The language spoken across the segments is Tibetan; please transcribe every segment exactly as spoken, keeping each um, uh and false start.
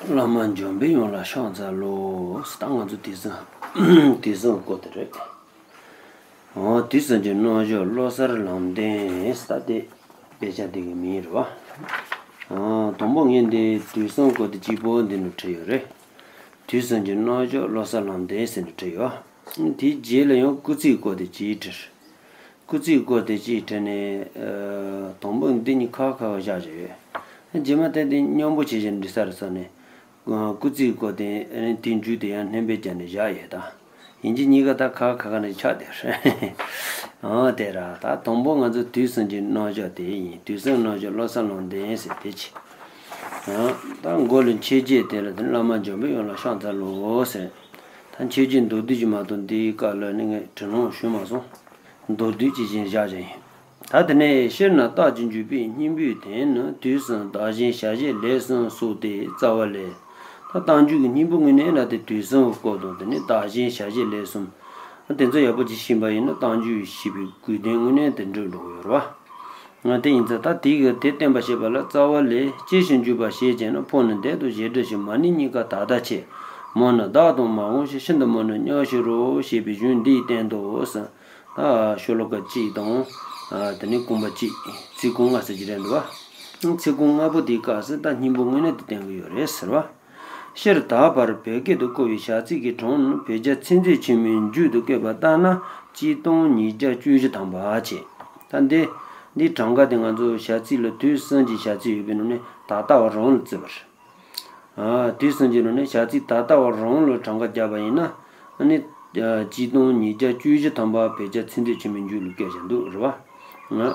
བླ་མ་འཇམ་དཔལ་དབྱངས་ལ་ཕྱག་འཚལ་ལོ། ད་ང་ཚོ་དུས་གསུམ་དུས་གསུམ་སྐོར་དེ་རེད། འོ་དུས་གསུམ་གྱི་རྣལ་འབྱོར་བློ་གསལ་ལམ་བདེན་ད་དེ་དཔེ་ཆ་དེ་གི་མིང་རེད་བ། འོ་དང་པོ་ངས་འདི་དུས་གསུམ་སྐོར་དེ་གཅིག་པོ་འདི་ནས་བྲིས་ཡོད་རེད། དུས་གསུམ་གྱི་རྣལ་འབྱོར་བློ་གསལ་ལམ་བདེན་ཟེར་ནས་བྲིས་ཡོད། དེའི་རྗེས་ལ་ཡང་སྐུལ་ཚིག་སྐོར་དེ་གཅིག་བྲིས། སྐུལ་ཚིག་སྐོར་དེ་གཅིག་བྲིས་ནས། ཨ། དང་པོ་འདི་གཉིས་ཁ་ཁ་བ་བཞག་བཞག་ཡོད། རྗེས་མ་དེ་འདི་མཉམ་པོ་བྱེད་བཞིན་འབྲི་ས་རེད་བསམ་ནས། ཨ། སྐུལ་ཚིག་སྐོར་དེ་དེའི་མཇུག་དེ་ཡང་སྣོན་པ་བརྒྱབ་ནས་བཞག་ཡོད་ད། ཡིན་གཅིག་མིན་གཅིག་ད་ཁ་ཁ་ཁ་ནས་ཆགས་བསྡད་རེད། ཨ་དེ་ར་ད་དང་པོ་ང་ཚོ་དུས་གསུམ་གྱི་རྣལ་འབྱོར་དེ་ཡིན། དུས་གསུམ་རྣལ་འབྱོར་བློ་གསལ་ལམ་བདེན་ཟེར་དེ་བྱས། ཨ་ད་མགོ་ལ་མཆོད་བརྗོད་དེ་ལ་དེ་བླ་མ་འཇམ་དཔལ་དབྱངས་ལ་ཕྱག་འཚལ་ལོ་ཟེར། ད་མཆོད་བརྗོད་མདོར་བསྡུས་ཀྱི་མ་གཏོགས་འདིའི་སྐབས་ལ་ནི་ངས་དྲི་སྣང་ཞུས་མ་སོང་། མདོར་བསྡུས་ཀྱི་བཞིན་བཞག་བཞིན་ཡིན། ད་དེ་ནས་སྤྱིར་ན་རྟགས་ཀྱི་འཇུག་པའི་སྙིང་པོའི་དོན་ནི་དུས་གསུམ་བདག་གཞན་བྱ་བྱེད་ལས་གསུམ་སོགས་ཏེ་རྩ་བ་ལས། ད་རྟགས་འཇུག་གི་སྙིང་པོ་དངོས་གནས་ལ་དེ་དུས་གསུམ་གྱི་སྐོར་དང་དེ་ནས་བདག་གཞན་བྱ་བྱེད་ལས་གསུམ། དེ་ཚོ་ཡག་པོ་ཅིག་ཤེས་པ་ཡིན་ན་རྟགས་འཇུག་ཞེས་པའི་དགོས་དོན་དངོས་གནས་དེ་འགྲུབ་འགྲོ་གི་ཡོད་རེད་བ། ང་དེ་ཡིན་ཙང་ད་དེ་གི་དེ་བསྟན་པ་ཞེས་པ་ལ་རྩ་བ་ལས་སྐྱེ་ཞིང་འཇུག་པ་ཞེས་བྱས་ན་ཕོ་ནི་འདས་དང་བྱེ་བྲག་ཕྱི་མ་ནི་གཉིས་ཀ་ད་ལྟ་ཆེ། མོ་ནི་བདག་དང་མ་འོངས་ཕྱི་ཤིན་ཏུ་མོ་ནི་གཉགས་ཕྱི་རོ་ཞེས་པའི་གཞུང་འདིས་བསྟན་ཏོ་ཟེར། ད་ཤོ་ལོ་ཀ་གཅིག་དང་། དེ་ནས་རྐང་པ་གཅིག་ཚིག་རྐང་ལྔ་ཟེར་གྱི་རེད་འདུག་བ། ཚིག་རྐང་ལྔ་པོ་དེའི་སྐབས་སུ་ད་སྙིང་པོ་དངོས་གནས་དེ་བསྟན་གྱི་ཡོད་རེད་ཟེར་བ། སྤྱིར་ད་བར་བོད་སྐད་དུ་བཀོད་པའི་བྱ་ཚིག་གི་གྲངས་ནི་བོད་རྒྱ་ཚིག་མཛོད་ཆེན་མོའི་མཇུག་ཏུ་བཀོད་པ་ལྟར་ན་གཅིག་སྟོང་ཉིས་བརྒྱ་བཅུ་བཞི་ཐམ་པ་བྱས། ད་འདི་འདིའི་གྲངས་ཀ་དེ་ང་ཚོ་བྱ་ཚིག་ལ་དུས་གསུམ་གྱི་བྱ་ཚིག་ཡོད་པའི་ནང་ནས་ད་ལྟ་བ་རང་ལ་བརྩི་བར། ཨ། དུས་གསུམ་གྱི་ནང་ནས་བྱ་ཚིག་ད་ལྟ་བ་རང་ལ་གྲངས་ཀ་བརྒྱབ་པ་ཡིན་ན། ཨ་ནི། ཨ། གཅིག་སྟོང་ཉིས་བརྒྱ་བཅུ་བཞི་ཐམ་པ་བོད་རྒྱ་ཚིག་མཛོད་ཆེན་མོའི་མཇུག་ལ་བཀོད་བཞག་འདུག་རེད་བ། ང་།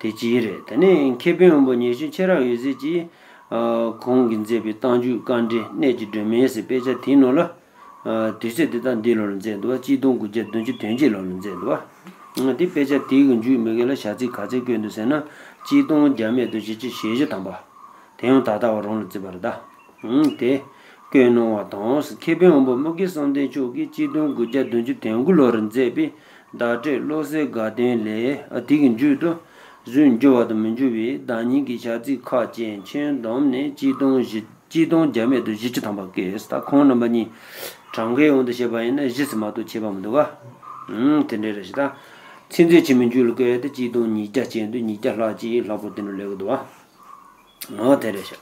དེ་གཅིག་རེད། དེ་ནས་མཁས་པའི་དབང་པོ་ཉི་ཤུ་མཁྱེན་རབ་འོད་ཟེར་གྱིས། ཨ། ཁོང་གིས་མཛད་པའི་རྟགས་འཇུག་དཀའ་འགྲེལ་གནད་ཀྱི་སྒྲོན་མེ་ཟེར་དཔེ་ཆ་དེའི་ནང་ལ། ཨ། དུས་ཚོད་དེ་དག་འདིའི་ལོ་ལ་མཛད་འདུག་བ། གཅིག་སྟོང་དགུ་བརྒྱ་བདུན་ཅུ་དོན་གཅིག་ལོ་ལ་མཛད་འདུག་བ། ཨ། དེ་དཔེ་ཆ་དེའི་གི་མཇུག་མ་གི་ལ་བྱ་ཚིག་ག་ཚད་བཀོད་འདུག་ཟེར་ན། གཅིག་སྟོང་བརྒྱ་མེད་དང་བཞི་བཅུ་ཞེ་བཞི་ཐམ་པ། དེ་ཡང་ད་ལྟ་བ་རང་ལ་བརྩི་བ་རེད་ད། ཨང་། དེ་བཀོད་གནང་བ་དང་། མཁས་པའི་དབང་པོ་མུ་གེ་བསམ་གཏན་མཆོག་གིས་གཅིག་སྟོང་དགུ་བརྒྱ་བདུན་ཅུ་དོན་དགུ་ལོ་རུ་མཛད་པའི་བརྡ་སྤྲོད་བློ་གསལ་དགའ་སྟོན་ལས། ཨ། དེ་གི་མཇུག་ཏུ་གཞུང་འགྱུར་བ་དང་མི་འགྱུར་བའི་བརྡ་རྙིང་གི་བྱ་ཚིག་ཁག་ཅན་ཁྱོན་བསྡོམས་ནས་གཅིག་སྟོང་བཞི། གཅིག་སྟོང་བརྒྱ་མེད་དང་བཞི་བཅུ་ཐམ་པ་བཀོད། ད་ཁོང་རྣམ་པ་གཉིས་གྲངས་ཀའི་དབང་དུ་བྱས་པ་ཡིན་ན་བཞི་ཙམ་མ་གཏོགས་ཆད་པ་མི་འདུག་ག། ཨང་། དེ་འདྲ་རེད་ཤག་ད། ཚིག་མཛོད་ཆེན་མོའི་མཇུག་ལ་བཀོད་དེ་གཅིག་སྟོང་ཉིས་བརྒྱ་ཅན་དུ་ཉིས་བརྒྱ་ལྷག་ཅིག་ལྷག་པོ་དེ་འདྲ་སླེབས་ཀྱི་འདུག་བ། འོ་དེ་རེད་ཤག།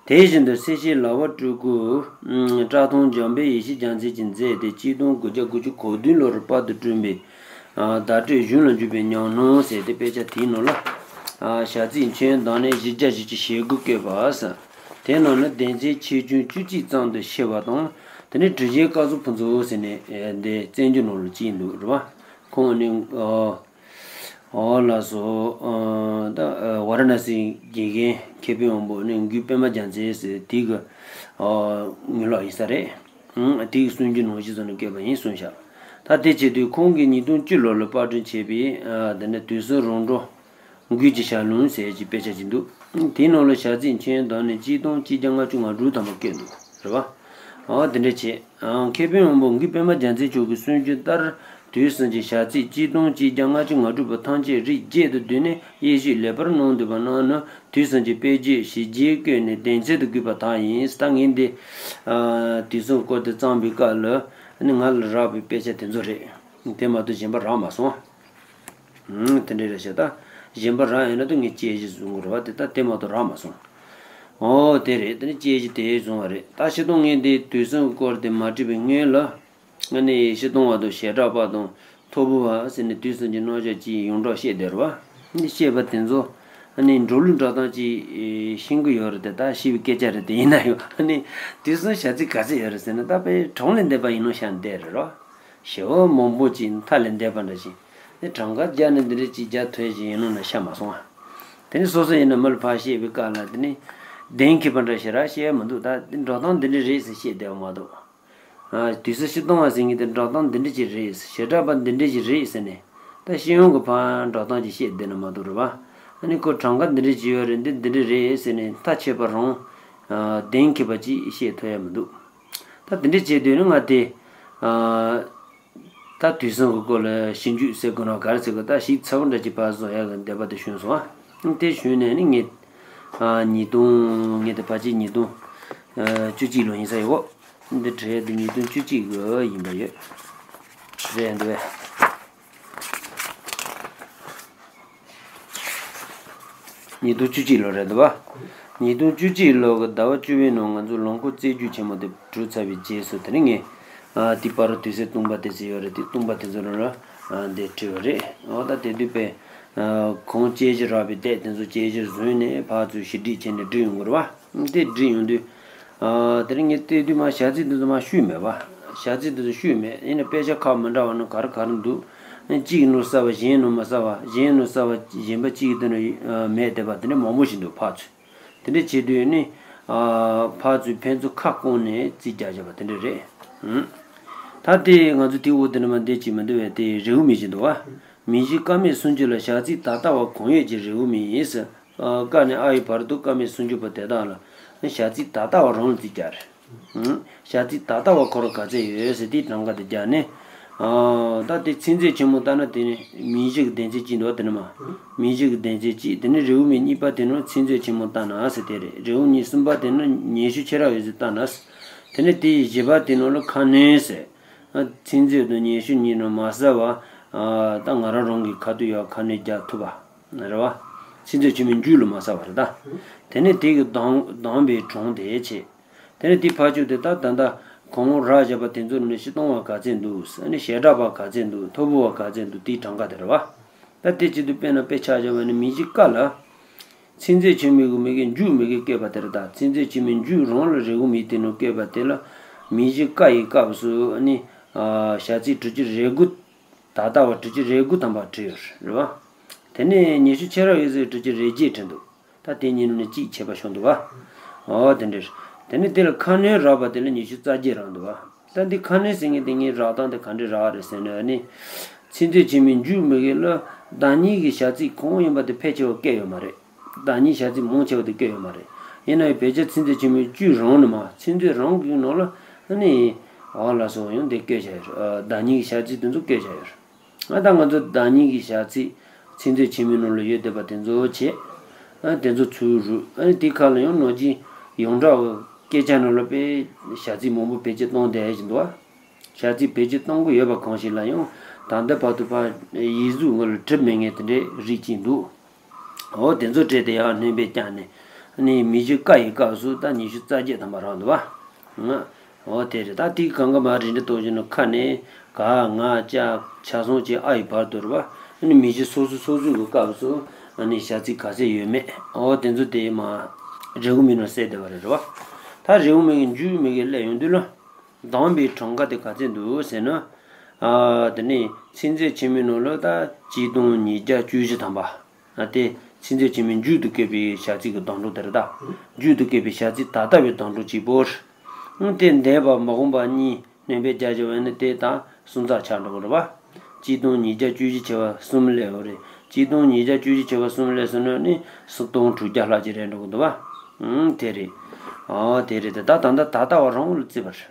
དེ་བཞིན་དུ་གསལ་བྱེད་ལག་པ་སྤྲུལ་སྐུ། བཀྲག་མདངས་འཇམ་དཔལ་ཡེ་ཤེས་རྒྱལ་མཚན་གྱིས་མཛད་དེ་གཅིག་སྟོང་དགུ་བརྒྱ་དགུ་བཅུ་གོ་བདུན་ལོར་དཔར་དུ་བསྐྲུན་པའི། ཨ། བརྡ་སྤྲོད་གཞུང་ལ་འཇུག་པའི་ཉམས་སྣང་ཟེར་ཏེ་དཔེ་ཆ་དེའི་ནང་ལ། ཨ། བྱ་ཚིག་ཁྱོན་བསྡོམས་ནས་བཞི་བརྒྱ་བཞི་བཅུ་ཞེ་དགུ་བཀོད་པ་ཟེར། དེའི་ནང་ནས་སྡེ་ཚན་ཆེ་ཆུང་བཅུ་གཅིག་ཙམ་དུ་ཕྱེ་བ་དང་། དེ་ནས་གྲུབ་ཆེན་སྐལ་བཟང་ཕུན་ཚོགས་ཟེར་ནས། ཨ། འདི་བཙན་བྱོལ་ནང་ལ་གཅིག་འདུག་རེད་བ། ཁོང་ནི། ཨ། ཨོ་ལགས་སོ། ཨ། ད། ཨ། ཝཱ་ར་ཎ་སིའི་དགེ་རྒན་མཁས་པའི་དབང་པོ་ནི་འགུས་པད་མ་རྒྱལ་མཚན་ཟེར་དེ་གི། ཨ། ངོས་ལག་ཡིན་ས་རེད། ཨང་། དེ་གི་གསུང་རྒྱུན་ནང་བཞིན་བཟོས་ནས་བཀོད་པ་ཡིན་གསུངས་ཤག། ད་དེ་བྱེད་དུས་ཁོང་གིས་ཉིས་སྟོང་བཅུ་ལོ་ལ་དཔར་སྐྲུན་བྱས་པའི། ཨ། དེ་ནས་དུས་གསུམ་རང་གྲོལ་འགུལ་གྱི་ཞལ་ལུང་ཟེར་གྱི་དཔེ་ཆ་ཅིག་འདུག། དེའི་ནང་ལ་བྱ་ཚིག་ཁྱོན་བསྡོམས་ནས་གཅིག་སྟོང་གཅིག་བརྒྱ་ལྔ་བཅུ་ང་དྲུག་ཐམ་པ་བཀོད་འདུག་རེད་བ། ཨ། དེ་འདྲ་བྱས། ཨང་། མཁས་པའི་དབང་པོ་འགུས་པད་མ་རྒྱལ་མཚན་མཆོག་གི་གསུང་རྒྱུན་ལྟར། དུས་གསུམ་གྱི་བྱ་ཚིག་གཅིག་སྟོང་གཅིག་བརྒྱ་ལྔ་བཅུ་ང་དྲུག་པོ་ཐམས་ཅད་རིགས་བརྒྱད་དུ་བསྡུས་ནས་དབྱེ་ཞིབ་ལེགས་པར་གནང་འདུག་པ་རྣམས་ནི། དུས་གསུམ་གྱི་དཔེ་བརྗོད་ཞིབ་རྒྱས་བཀོད་ནས་གདེང་ཚོད་དུ་གུས་པ་དག་ཡིན། ད་ངས་འདི། ཨ། དུས་གསུམ་སྐོར་དེ་བརྩམས་པའི་སྐབས་ལ་ནི་ང་ལ་རག་པའི་དཔེ་ཆ་དེ་ཚོ་རེད། དེ་མ་གཏོགས་གཞན་པ་རག་མ་སོང་། ཨང་། དེ་འདྲ་རེད་ཤག། ད་གཞན་པ་རག་ཡོད་ན་ད་ངས་དཔྱད་གཞི་བཟོ་དགོས་རེད་བ། དེ་ད་དེ་མ་གཏོགས་རག་མ་སོང་། ཨོ་དེ་རེད། དེ་ནི་དཔྱད་གཞི་དེ་བཟུང་བ་རེད། ད་སྤྱིར་བཏང་ངས་འདི་དུས་གསུམ་སྐོར་དེ་མ་བྲིས་པའི་སྔོན་ལ། ཨ་ནི་སྤྱིར་བཏང་བ་དང་བྱེ་བྲག་པ་དང་ཐོར་བུ་བ་ཟེར་ནས་དུས་གསུམ་གྱི་རྣམ་གཞག་ཅིག་ཡོངས་གྲགས་བཤད་བསྡད་རེད་བ། འདི་བཤད་པ་དེ་ཚོ་ཨ་ནི་འགྲོ་ལུགས་འགྲོ་སྟངས་ཅིག་ཤེས་ཀྱི་ཡོད་རེད་དེ། ད་ཤེས་པའི་སྐད་ཆ་རེད་དེ། ཡིན་ན་ཡང་ཨ་ནི་དུས་གསུམ་བྱ་ཚིག་ག་ཚོད་ཡོད་རེད་ཟེར་ན། ད་དཔེ་གྲངས་ལས་འདས་པ་ཡིན་ནོ་བཤད་བསྡད་རེད་རོ། ཞེ་པོ་མང་པོ་ཅིག་མཐའ་ལས་འདས་པ་འདྲ་ཞིག། དེ་གྲངས་ཀ་རྒྱབ་ནས་འདི་འདྲ་ཅིག་རྒྱག་ཐུབ་ཡ་ཅིག་ཡིན་ནོ་ན་ཤ་མ་སོང་ཨ། དེ་ནི་སོ་སོ་ཡིན་ན་མི་ལ་ཕར་བཤད་པའི་སྐབས་ལ་དེ་ནི་གདེང་འཁེལ་པ་འདྲ་ཞིག་ར་བཤད་ཡ་མི་འདུག། ད་འདི་འགྲོ་སྟངས་འདི་འདྲ་རེད་ཟེར་བཤད་བསྡད་པ་མ་གཏོགས། ཨ། དུས་གསུམ་སྤྱིར་བཏང་བ་ཟེར་མཁན་དེ་འགྲོ་སྟངས་འདི་འདྲ་ཅིག་རེད། བྱེ་བྲག་པ་འདི་འདྲ་ཅིག་རེད་ཟེར་ནས། ད་སྤྱི་ཡོངས་ཀྱི་ཕར་འགྲོ་སྟངས་ཅིག་བཤད་བསྡད་ན་མ་གཏོགས་རེད་བ། ཨ་ནི་ཁོ་གྲངས་ཀ་འདི་འདྲ་ཅིག་ཡོད་རེད། འདི་འདི་འདྲ་རེད་ཟེར་ནས་མཐའ་ཆད་པ་རང་། ཨ། གདེང་འཁེལ་པ་ཅིག་བཤད་ཐུབ་ཡ་མི་འདུག། ད་དེ་འདྲ་བྱས་དུས་ནི་ང་དེ། ཨ། ད་དུས་གསུམ་གྱི་སྐོར་ལ་ཞིབ་འཇུག་ཟེར་དགོས་ན་ག་རེ་ཟེར་དགོས། ད་ཞིབ་ཚགས་པོ་འདྲ་ཅིག་ཕར་བཟོ་ཡག་གི་འདོད་པ་དེ་བྱུང་སོང་ཨ། དེ་བྱུང་ནས་ནི་ངས། ཨ། ཉིས་སྟོང་། ངས་དེ་ཕལ་ཆེར་ཉིས་སྟོང་ བཅུ་གཅིག་ལོ་ཡིན་ས་ཡོད། འདི་བྲིས་ཡ་འདི་ཉིས་སྟོང་བཅུ་གཅིག་གི་ཡིན་པ་ཡོད། རེད་འདུག་བས། ཉིས་སྟོང་བཅུ་གཅིག་ལོ་རེད་འདུག་བ། ཉིས་སྟོང་བཅུ་གཅིག་ལོ་གི་ཟླ་བ་བཅུ་པའི་ནང་ང་ཚོ་ལོ་འཁོར་རྩིས་རྒྱུགས་ཆེན་མོ་དེ་གྲུབ་ཚར་བའི་རྗེས་སུ། དེ་ནས་ངས་ཨ་དེ་བར་དུས་ཚོད་སྟོང་པ་དེ་ཚོ་ཡོད་རེད། དེ་སྟོང་པ་དེ་ཚོ་ནང་ལ་ཨ་འདི་བྲིས་པ་རེད། འོ་ད་དེ་དུས་པས་ཨ་གོང་དཔྱད་གཞི་རག་པའི་དེབ་དེ་ཚོ་དཔྱད་གཞིར་བཟུང་ནས་ཕར་ཚུར་ཞིབ་ཁྲིད་བྱས་ནས་བྲིས་ཡོང་གི་རེད་བ། དེ་བྲིས་ཡོང་དུས། ཨ་དེ་རིང་ངས་བལྟས་དུས་མ་བྱ་ཚིག་འདི་ཚོ་མ་ཤོད་མེད་པ། བྱ་ཚིག་འདི་ཚོ་ཤོད་མེད། ཡིན་ན་དཔེ་ཆ་ཁག་མི་འདྲ་བ་ནང་ག་རེ་ག་རེ་འདུག་གཅིག་ནོར་གསར་བ་གཞན་ནོར་མ་གསར་བ། གཞན་ནོར་གསར་བ་གཞན་པ་གཅིག་གི་དོན་ལ་མེད་བསྡད་པ་དེ་འདྲ་མང་པོ་ཞིག་འདུག་ཕར་ཚུར། དེ་འདྲ་བྱེད་དུས་ནི་ཨ་ཕར་ཚུར་ཕན་ཚུན་ཁ་སྐོང་ནས་རྩིས་རྒྱག་བྱས་པ་དེ་འདྲ་རེད། ཨང་། ད་དེ་ང་ཚོ་དེ་འོག་དེ་འདྲ་མ་འདེད་ཅིག་མི་འདུག་བས། དེ་རེའུ་མིག་ཅིག་འདུག་བ། མིང་གཞི་ཀ་མད་སུམ་ཅུ་ལ་བྱ་ཚིག་ད་ལྟ་བ་གང་ཡོད་ཀྱི་རེའུ་མིག་ཟེར། ཨ་ཀ་ནས་ཨ་ཡི་བར་དུ་ཀ་མད་སུམ་ཅུ་པོ་དེ་དག་ལ་བྱ་ཚིག་ད་ལྟ་བ་རང་ལ་རྩིས་རྒྱག་རེད། ཨང་། བྱ་ཚིག་ད་ལྟ་བ་ཁོ་རང་ག་ཚད་ཡོད་ཟེར་དེའི་གྲངས་ཀ་དེ་རྒྱག་ནས། ཨ་ད་དེ་ཚིག་མཛོད་ཆེན་མོ་ལྟ་ན་དེ་ནི་མིང་གཞི་གི་གདན་ཚིགས་གཅིག་འདུག་བ། དེ་ནི་མ་མིང་གཞི་གི་གདན་ཚིགས་གཅིག་དེ་ནི་རེའུ་མིག་གཉིས་པ་དེ་ནི་ཚིག་མཛོད་ཆེན་མོ་ལྟ་ན་ཟེར་དེ་རེད། རེའུ་མིག་གསུམ་པ་དེ་ནི་སྙན་ཞུ་ཆེ་ར་ཡོད་ཟེར་ལྟ་ན་ཟེར། དེ་ནི་དེའི་བཞི་པ་དེ་ནི་ལ་ཁ་སྣོན་ཟེར། ཨ་ཚིག་མཛོད་དང་སྙན་ཞུ་གཉིས་ནི་མ་གསལ་བ། ཨ་ད་ང་རང་རང་གི་ཁ་ཐུག་ཡ་ཁ་སྣོན་རྒྱག་ཐུབ་པ། རེད་བ། ཚིག་མཛོད་ཆེན་མོའི་མཇུག་ལ་མ་གསལ་བ་རེད་ད། དེ་ནས་དེ་གི་གདམས་གདམས་པའི་གྲངས་དེ་བྱས། དེ་ནས་དེ་ཕར་ཕྱོགས་དེ་ད་ད་ལྟ་གོང་འོག་རག་བཞག་པ་དེ་ཚོ་ནི་སྤྱིར་བཏང་བ་ག་ཚད་འདུག་ཨ་ནི་བྱེ་བྲག་པ་ག་ཚད་འདུག་མཐོ་པོ་བ་ག་ཚད་འདུག་དེའི་གྲངས་ཀ་དེ་རེད་བ། ད་དེ་བྱེད་དུས་དཔེར་ན་དཔེ་ཆ་བཞག་པ་ནི་མིང་གཞི་ཀ་ལ། ཚིག་མཛོད་ཆེན་མོའི་གི་མིང་གི་མཇུག་མིང་གི་བཀོད་པ་དེ་རེད་ད། ཚིག་མཛོད་ཆེན་མོའི་མཇུག་རང་ལ་རེའུ་མིག་དེ་ནི་བཀོད་པ་དེ་ལ། མིང་གཞི་ཀ་ཡི་སྐབས་སུ་ཨ་ནི་བྱ་ཚིག་དྲུག་ཅུ་རེ་དགུ། ད་ལྟ་བ་དྲུག་ཅུ་རེ་དགུ་ཐམ་པ་བྲིས་ཡོད་རེད་བ། དེ་ནས་སྙན་ཞུ་ཆེ་ར་ཡོད་ཟེར་དྲུག་ཅུ་རེ་བརྒྱད་བྲིས་འདུག་ད་དེ་གཉིས་ནི་གཅིག་ཁྱད་པར་ཤོར་འདུག་བ། འོ་དེ་འདྲ་རེད། དེ་ནས་དེ་ལ་ཁ་སྣོན་རག་པ་དེ་ལ་ཉི་ཤུ་རྩ་བརྒྱད་རག་འདུག་བ། ད་འདི་ཁ་སྣོན་ཟེར་མཁན་དེ་ངའི་རག་སྟངས་དེ་ག་འདྲ་རག་རེད་ཟེར་ན་ནི། ཚིག་མཛོད་ཆེན་མོའི་མཇུག་མི་གི་ལ་བདག་ཉིད་ཀྱི་བྱ་ཚིག་གང་ཡིན་པ་དེ་ཕལ་ཆེ་བ་བཀོད་ཡོད་མ་རེད། བདག་ཉིད་བྱ་ཚིག་མང་ཆེ་བ་དེ་བཀོད་ཡོད་མ་རེད། ཡིན་ན་ཡང་བེད་སྤྱོད་ཚིག་མཛོད་ཆེན་མོའི་བཅུད་རང་ནི་མ་ཚིག་མཛོད་རང་གི་ནང་ལ་ནི། འོ་ལགས་སོ། ཡང་དེ་བཀོད་བྱ་ཡོད་རེད། བདག་ཉིད་ཀྱི་བྱ་ཚིག་དེ་ཚོ་བཀོད་བྱ་ཡོད་རེད། ང་ད་ང་ཚོ་བདག་ཉིད་ཀྱི་བྱ་ཚིག་ཚིག་མཛོད་ཆེན་མོའི་ནང་ལ་ཡོད་བསྡད་པ་དེ་ཚོ་བྱས། ཨ་དེ་ཚོ་ཚུར་རུ་ཨ་དེ་ཁ་ལ་ཡང་ནོར་གྱི་ཡོངས་གྲགས་སྐད་ཆ་ནང་ལ་དཔེ་བྱ་ཚིག་མང་པོ་བེད་སྤྱོད་གཏོང་བསྡད་བཞིན་འདུག་བ། བྱ་ཚིག་བེད་སྤྱོད་གཏོང་གི་ཡོད་པ་གང་ཞིག་ལ་ཡང་ད་ལྟ་བར་དུ་ཕར་ཡིག་གཟུགས་ངོ་ལ་གྲུབ་མེད་མཁན་དེ་འདྲའི་རིགས་ཅིག་འདུག་འོ་དེ་ཚོ་བྲིས་ཏེ་ཡར་སྣོན་པ་བརྒྱབ་ནས་ནི་མིང་གཞི་ཀ་ཡི་སྐབས་སུ་ད་ཉི་ཤུ་རྩ་བརྒྱད་ཐམ་པ་རག་འདུག་བ། ང་། འོ་དེ་རེད། ད་དེའི་གང་ག་མ་རིན་འདྲ་གཏོང་བཞིན་ནོ་ཁ་ནས་ག་ང་ཅ་ཆ་སོང་ཅེས་ཨ་ཡི་བར་དུ་རེད་བ། ཨ་ནི་མིང་གཞི་སོ་སོ་སོ་སོའི་གི་སྐབས་སུ་ཨ་ནི་བྱ་ཚིག་ག་ཚད་ཡོད་མེད། འོ་དེ་ཚོ་དེ་མ་རེའུ་མིག་ནང་གསལ་བསྡད་པ་རེད་རེད་བ། ད་རེའུ་མིག་གི་མཇུག་མིག་གི་སླེབས་ཡོང་དུས་ལ། གདམས་པའི་གྲངས་ཀ་དེ་ག་ཚད་འདུག་ཟེར་ན། ཨ་དེ་ནི་ཚིག་མཛོད་ཆེན་མོའི་ནང་ལ་ད་གཅིག་སྟོང་ཉིས་བརྒྱ་བཅུ་བཞི་ཐམ་པ། ཨ་དེ་ཚིག་མཛོད་ཆེན་མོའི་མཇུག་ཏུ་བཀོད་པའི་བྱ་ཚིག་གི་གདམས་གྲངས་དེ་རེད་ད། མཇུག་ཏུ་བཀོད་པའི་བྱ་ཚིག་ད་ལྟ་བའི་གདམས་གྲངས་གཅིག་པོ་རེད། ཨང་དེ་འདས་པ་མ་འོངས་པ་གཉིས་སྣོན་པ་བརྒྱབ་བྱས་པ་ཡིན་ན་དེ་ད་གསུམ་ཚེག་ཆགས་འགྲོ་གི་རེད་བ། གཅིག་སྟོང་ཉིས་བརྒྱ་བཅུ་བཞི་ཆེ་བ་གསུམ་སླེབས་ཡོད་རེད། གཅིག་སྟོང་ཉིས་བརྒྱ་བཅུ་བཞི་ཆེ་བ་གསུམ་སླེབས་སོང་ན་ནི་སུམ་སྟོང་དྲུག་བརྒྱ་ལྷག་ཅིག་རེད་འགྲོ་གི་འདུག་བ། ཨང་དེ་རེད། ཨ་དེ་རེད་དེ་ད་ད་ལྟ་ད་ལྟ་བ་རང་ལ་བརྩི་བ་རེད།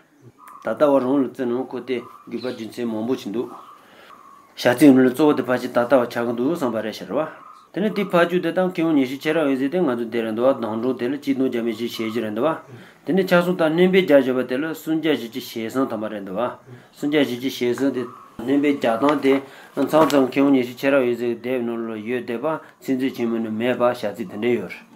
ད་ལྟ་བ་རང་ལ་བརྩི་ན་ཁོ་དེ་དགོས་པ་རྒྱུ་མཚན་མང་པོ་ཞིག་འདུག་བྱ་ཚིག་ནང་ལ་གཙོ་བོ་དེ་ཕལ་ཆེར་ད་ལྟ་བ་ཆགས་ཀྱི་འདུག་བསམ་པ་རེད་ཤག་རེད་བ། དེ་ནས་དེ་ཕར་ཕྱོགས་དེ་དང་ཁེ་དབང་ཉི་ཤུ་ཆེ་ར་ཡོད་ཟེར་དེ་ང་ཚོ་འདིར་རེད་འདུག་བ། གདམས་གྲངས་དེ་ལ་གཅིག་སྟོང་བརྒྱ་མེད་བཞི་བྱེད་ཀྱི་རེད་འདུག་བ། དེ་ནས་ཆ་ཚང་དང་སྣོན་པ་བརྒྱབ་བྱས་པ་དེ་ལ་སུམ་བརྒྱ་བཞི་བཅུ་ཞེ་གསུམ་ཐམ་པ་རེད་འདུག་བ། སུམ་བརྒྱ་བཞི་བཅུ་ཞེ་གསུམ་དེ་སྣོན་པ་བརྒྱབ་སྟངས་དེ་མཚམས་མཚམས་ཁེ་དབང་ཉི་ཤུ་ཆེ་ར་ཡོད་ཟེར་དེབ་ནང་ལ་ཡོད་བསྡད་པ་ཚིག་མཛོད་ཆེན་མོ་ནང་མེད་པ་བྱ་ཚིག་དེ་འདྲ་ཡོད་རེད།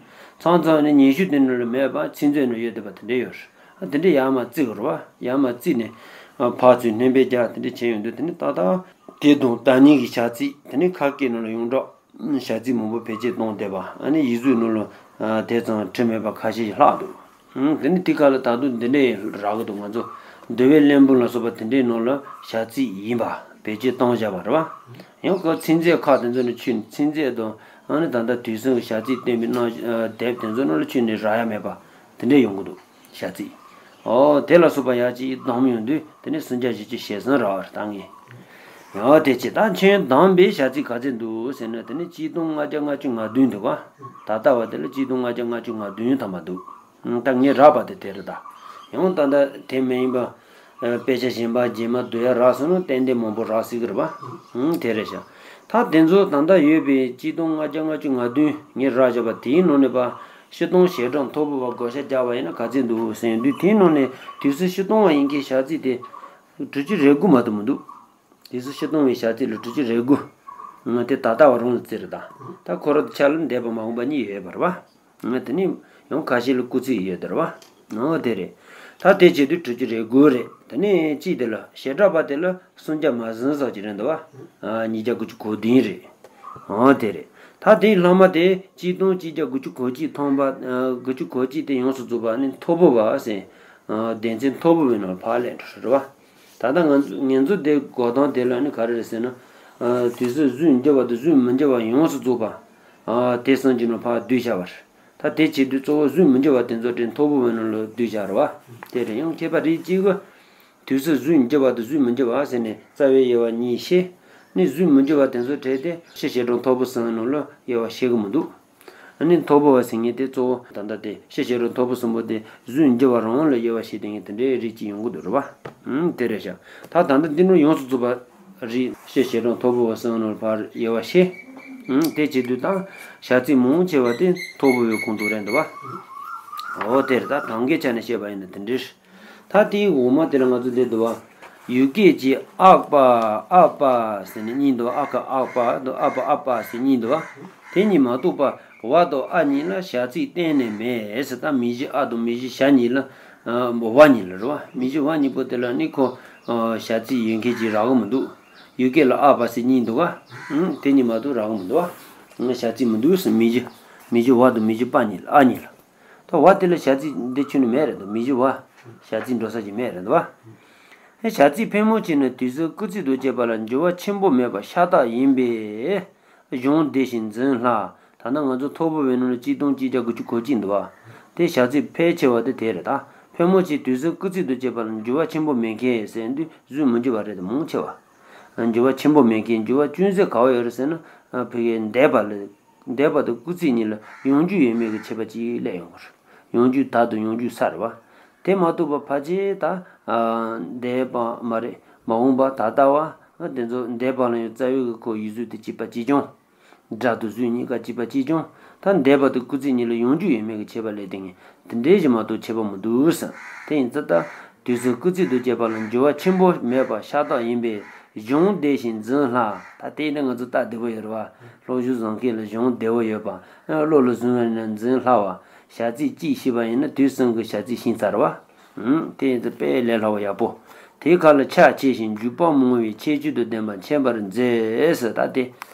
མཚམས་མཚམས་ནི་ཉི་ཤུ་དེ་ནང་ལ་མེད་པ་ཚིག་མཛོད་ནང་ཡོད་བསྡད་པ་དེ་འདྲ་ཡོད་རེད། དེ་འདྲ་ཡར་མར་བརྩི་དགོས་རེད་བ། ཡར་མར་བརྩིས་ནས་ཕར་ཚུར་སྣོན་པ་བརྒྱབ་དེ་འདྲ་བྱས་ཡོང་དུས་དེ་ནི་ཏག་ཏག་དེ་དང་བདག་ཉིད་ཀྱི་བྱ་ཚིག་དེ་ནི་ཁ་སྐད་ནང་ལ་ཡོངས་གྲགས་བྱ་ཚིག་མང་པོ་བེད་སྤྱོད་གཏོང་བསྡད་པ། ཨ་ནི་ཡིག་གཟུགས་ནང་ལ་དེ་ཙམ་བྲིས་མེད་པ་ཁ་ཤས་ཤིག་ལྷག་འདུག་ཨང་དེ་ནི་དེ་ག་ལ་ད་དུང་འདི་འདྲའི་རག་གི་འདུག་ང་ཚོ་འདུལ་བའི་གླེང་བམ་ལ་སོགས་པ་དེ་འདྲའི་ནང་ལ་བྱ་ཚིག་ཡིན་པ་བེད་སྤྱོད་གཏོང་བཞག་པ་རེད་བ། ཡང་ཁོ་ཚིག་མཛོད་ཁག་དེ་ཚོ་ནས་ཆུད་ནས་ཚིག་མཛོད་དང་ཨ་ནི་ད་ལྟ་དུས་གསུམ་གྱི་བྱ་ཚིག་བསྟན་པའི་གནང་དེབ་དེ་ཚོ་ནང་ལ་ཆུད་ནས་རག་ཡ་མེད་པ་དེ་འདྲ་ཡོང་གི་འདུག་བྱ་ཚིག་ཨོ་དེ་ལ་སོགས་པ་ཡག་ཅིག་གདམས་ཡོང་དུས་དེ་ནས་སུམ་བརྒྱ་བཞི་བཅུ་ཞེ་གསུམ་རག་པ་རེད་ད་ངས། ཡང་དེ་ཅི་ད་ཁྱོད་གདམས་པའི་བྱ་ཚིག་ག་ཚད་འདུག་ཟེར་ན་དེ་ནས་གཅིག་སྟོང་ལྔ་བརྒྱ་ལྔ་བཅུ་ང་བདུན་འདུག་བ། ད་ལྟ་བ་དེ་ལ་གཅིག་སྟོང་ལྔ་བརྒྱ་ལྔ་བཅུ་ང་བདུན་ཐམ་པ་འདུག་ད་ངས་རག་པ་དེ་དེ་རེད་ད། ཡང་ད་ལྟ་དེ་མ་ཡིན་པ། དཔེ་ཆ་གཞན་པ་རྗེས་མ་བསྡུ་ཡ་རག་སོང་ན་ཏན་ཏན་མང་པོ་རག་སྲིད་ཀྱི་རེད་པ། ཧུམ་དེ་རེད་ཤག་ད་དེ་ཚོ་ད་ལྟ་ཡོད་པའི་གཅིག་སྟོང་ལྔ་བརྒྱ་ལྔ་བཅུ་ང་བདུན་ངས་རག་བཞག་པ་དེའི་ནང་ནས་པ། སྤྱིར་བཏང་ཞལ་གྲངས་མཐོ་པོ་བ་བགོ་བཤའ་རྒྱག་པ་ཡིན་ན་ག་ཚད་འདུག་ཟེར་དུས། དེའི་ནང་ནས་དུས་ཚོད་སྤྱིར་བཏང་བ་ཡིན་མཁན་ཞག་ཚིགས་དེ་དྲུག་ཅུ་རེ་དགུ་མ་གཏོགས་མི་འདུག་དུས་ཚོད་སྤྱིར་བཏང་བའི་ཞག་ཚིགས་ལ་དྲུག་ཅུ་རེ་དགུ། ང་དེ་ད་ལྟ་བ་རང་ལ་བརྩི་རེད་ད། ད་ཁོ་རང་ཆ་ལ་འདས་པ་མ་འོངས་པ་གཉིས་ཡོད་པ་རེད་བ། ང་དེ་ནི་ཡང་ཁ་ཤས་ལ་སྐུལ་ཚིག་ཡོད་དེ་རེད་བ། ཨོ་དེ་རེད། ད་དེ་བྱེད་དུས་དྲུག་ཅུ་རེ་དགུ་རེད། དེ་ནས་གཅིག་དེ་ལ་བྱེ་བྲག་པ་དེ་ལ་སུམ་བརྒྱ་མ་ཟིན་ཙམ་ཅིག་རེད་འདུག་བ། ཨ། ཉིས་བརྒྱ་དགུ་བཅུ་གོ་བདུན་རེད། ཨོ་དེ་རེད། ད་དེའི་ལྷག་མ་དེ་གཅིག་སྟོང་གཅིག་བརྒྱ་དགུ་བཅུ་གོ་གཅིག་ཐམ་པ། ཨ། དགུ་བཅུ་གོ་གཅིག་དེ་ཡོངས་སུ་རྫོགས་པ་ནི་མཐོ་པོ་བ་ཟེར། ཨ། སྡེ་ཚན་མཐོ་པོ་བའི་ནང་ལ་ཕར་སླེབས་འགྲོ་རེད་བ། ད་ལྟ་ང་ཚོ་ང་ཚོ་དེ་འགོད་སྟངས་དེ་ལ་ནི་ག་རེ་རེད་ཟེར་ན། ཨ། དུས་ཚོད་གཟུགས་འགྱུར་བ་དང་གཟུགས་མི་འགྱུར་བ་ཡོངས་སུ་རྫོགས་པ། ཨ། དེ་གསུམ་གྱི་ནང་ཕར་བསྡུས་བཞག་པ་རེད། ད་དེ་བྱེད་དུས་གཙོ་བོ་གཟུགས་མི་འགྱུར་བ་དེ་ཚོ་དེ་མཐོ་པོ་བའི་ནང་ལ་བསྡུས་བཞག་རེད་བ། དེ་རེད། ཡང་ཁྱད་པར་རིགས་གཅིག་གི་དུས་ཚོད་གཟུགས་འགྱུར་བ་དང་གཟུགས་མི་འགྱུར་བ་ཟེར་ནས་རྩ་བའི་དབྱེ་བ་གཉིས་ཕྱེ། ནི་གཟུགས་མི་འགྱུར་བ་དེ་ཚོ་བྲལ་ཏེ་སྤྱིར་བྱེ་བྲག་མཐོ་པོ་གསུམ་ནང་ལ་དབྱེ་བ་ཕྱེ་གི་མི་འདུག་ཨ་ནི་མཐོ་པོ་བ་ཟེར་མཁན་དེ་གཙོ་བོ་ད་ལྟ་དེ་སྤྱིར་བྱེ་བྲག་མཐོ་པོ་གསུམ་པོ་དེ་གཟུགས་འགྱུར་བ་རང་ལ་དབྱེ་བ་ཕྱེ་བསྡད་མཁན་དེ་འདྲའི་རིགས་གཅིག་ཡོང་གི་འདུག་རེད་བ། ཨང་། དེ་རེད་ཤག་ད་ད་ལྟ་འདི་ནང་ཡོངས་སུ་རྫོགས་པ་རེད། སྤྱིར་བྱེ་བྲག་མཐོ་པོ་བ་གསུམ་ནང་ཕར་དབྱེ་བ་ཕྱེ། ཨང་། དེ་བྱེད་དུས་ད་བྱ་ཚིག་མང་ཆེ་བ་དེ་མཐོ་པོ་བའི་ཁོངས་གཏོགས་རེད་འདུག་བ། འོ་དེ་རེད། ད་གྲངས་ཀའི་ཆ་ནས་བཤད་པ་ཡིན་ན་དེ་འདྲ་རེད། ད་དེའི་འོག་མ་དེ་ལ་ང་ཚོ་འདི་འདུག་བ། ཡུལ་སྐད་ཀྱི་ཨག་པ། ཨག་པ་ཟེར་ནས་གཉིས་འདུག་ཨ་ཁ་ཨག་པ་དང་ཨ་པ་ཨ་པ་ཟེར་གཉིས་འདུག་བ། དེ་གཉིས་མ་གཏོགས་པ་བ་དང་ཨ་གཉིས་ལ་བྱ་ཚིག་གཏན་ནས་མེད་ཟེར། ད་མིང་གཞི་ཨ་དང་མིང་གཞི་བྱ་གཉིས་ལ། ཨ། བ་གཉིས་ལ་རེད་བ། མིང་གཞི་བ་གཉིས་པོ་དེ་ལ་ནི་ཁོ། ཨ། བྱ་ཚིག་ཡོད་མཁན་ཅིག་རག་གི་མི་འདུག་ཡུལ་སྐད་ལ་ཨག་པ་ཟེར་གཉིས་འདུག་བ། ཨང་། དེ་གཉིས་མ་གཏོགས་རག་གི་མི་འདུག་བ། ཨང་། བྱ་ཚིག་མི་འདུག་ཟེར། མིང་གཞི། མིང་གཞི་བ་དང་མིང་གཞི་པ་གཉིས་ལ། ཨ་གཉིས་ལ། ད་བ་དེ་ལ་བྱ་ཚིག་འདི་ཁྱོན་ནས་མེད་རེད་འདུག་མིང་གཞི་བ། བྱ་ཚིག་འགྲོ་ས་ཅིག་མེད་རེད་འདུག་བ། བྱ་ཚིག་ཕལ་མོ་ཆེ་ནི་དུས་གསུམ་སྐུལ་ཚིག་དང་བཅས་པ་ལ་འགྱུར་བ་ཆེན་པོ་མེད་པ་ཤ་སྟག་ཡིན་པས། གཞུང་བདེ་ཞིང་འཛིན་སླ། ད་ནི་ང་ཚོ་མཐོ་པོ་བའི་ནང་ལ་གཅིག་སྟོང་གཅིག་བརྒྱ་དགུ་བཅུ་གོ་གཅིག་འདུག་བ། དེ་བྱ་ཚིག་ཕལ་ཆེ་བ་དེ་དེ་རེད་ད། ཕལ་མོ་ཆེ་དུས་གསུམ་སྐུལ་ཚིག་དང་བཅས་པ་ལ་འགྱུར་བ་ཆེན་པོ་མེད་མཁན་ཟེར་དུས་གཟུགས་མི་འགྱུར་བ་རེད་དེ་མང་ཆེ་བ། འགྱུར་བ་ཆེན་པོ་མེད་མཁན། འགྱུར་བ་ཅུང་ཟད་ག་བ་ཡོད་རེད་ཟེར་ན། ཨ། ཕ་གིའི་འདས་པ་ལ། འདས་པ་དང་སྐུལ་ཚིག་གཉིས་ལ་ཡོང་རྒྱུ་ཡོད་མེད་ཀྱི་ཁྱད་པར་གཅིག་སླེབས་ཡོང་གི་རེད། ཡོང་རྒྱུ་ད་དང་ཡོང་རྒྱུ་ས་རེད་བ། དེ་མ་གཏོགས་པ་ཕལ་ཆེར་ད། ཨ། འདས་པ་མ་རེད། མ་འོངས་པ། ད་ལྟ་བ། ཨ། དེ་ཚོ་འདས་པ་ལ་ཡང་རྩ་བའི་གི་ཁོ་ཡིག་གཟུགས་དེ་གཅིག་པ་གཅིག་རྐྱང་། སྒྲ་དང་གཟུགས་གཉིས་ཀ་གཅིག་པ་གཅིག་རྐྱང་། ད་འདས་པ་དང་སྐུལ་ཚིག་གཉིས་ལ་ཡོང་རྒྱུ་ཡོད་མེད་ཀྱི་ཁྱད་པར་སླེབས་བསྡད་མཁན་དེ་འདྲའི་ཞིག་མ་གཏོགས་ཁྱད་པར་མི་འདུག་ཟེར། དེ་ཡིན་ཙང་ད། དུས་གསུམ་སྐུལ་ཚིག་དང་བཅས་པ་ལ་འགྱུར་བ་ཆེན་པོ་མེད་པ་ཤ་སྟག་ཡིན་པས་གཞུང་བདེ་ཞིང་འཛིན་སླ། ད་དེ་ནི་ང་ཚོ་སྟབས་བདེ་པོ་ཡོད་རེད་བ། སློབ་སྦྱོང་བཟང་མཁན་ལ་གཞུང་བདེ་པོ་ཡོད་པ། བློ་ལ་བཟུང་བ་ཡིན་ན་འཛིན་སླ་བ། བྱ་ཚིག་གཅིག་ཤེས་པ་ཡིན་ན་དུས་གསུམ་གྱི་བྱ་ཚིག་ཤེས་ཚར་བ། ཨང་། དེ་ཡིན་ཙང་དཔེ་ལས་སླ་བ་ཡག་པོ། དེའི་ཁ་ལ་ཕྱག་ཆེ་ཞིང་འཇུག་པ་མང་བའི་ཁྱད་ཆོས་དང་ལྡན་པ་མཁྱེན་པར་མཛོད་ཟེར། ད་དེ།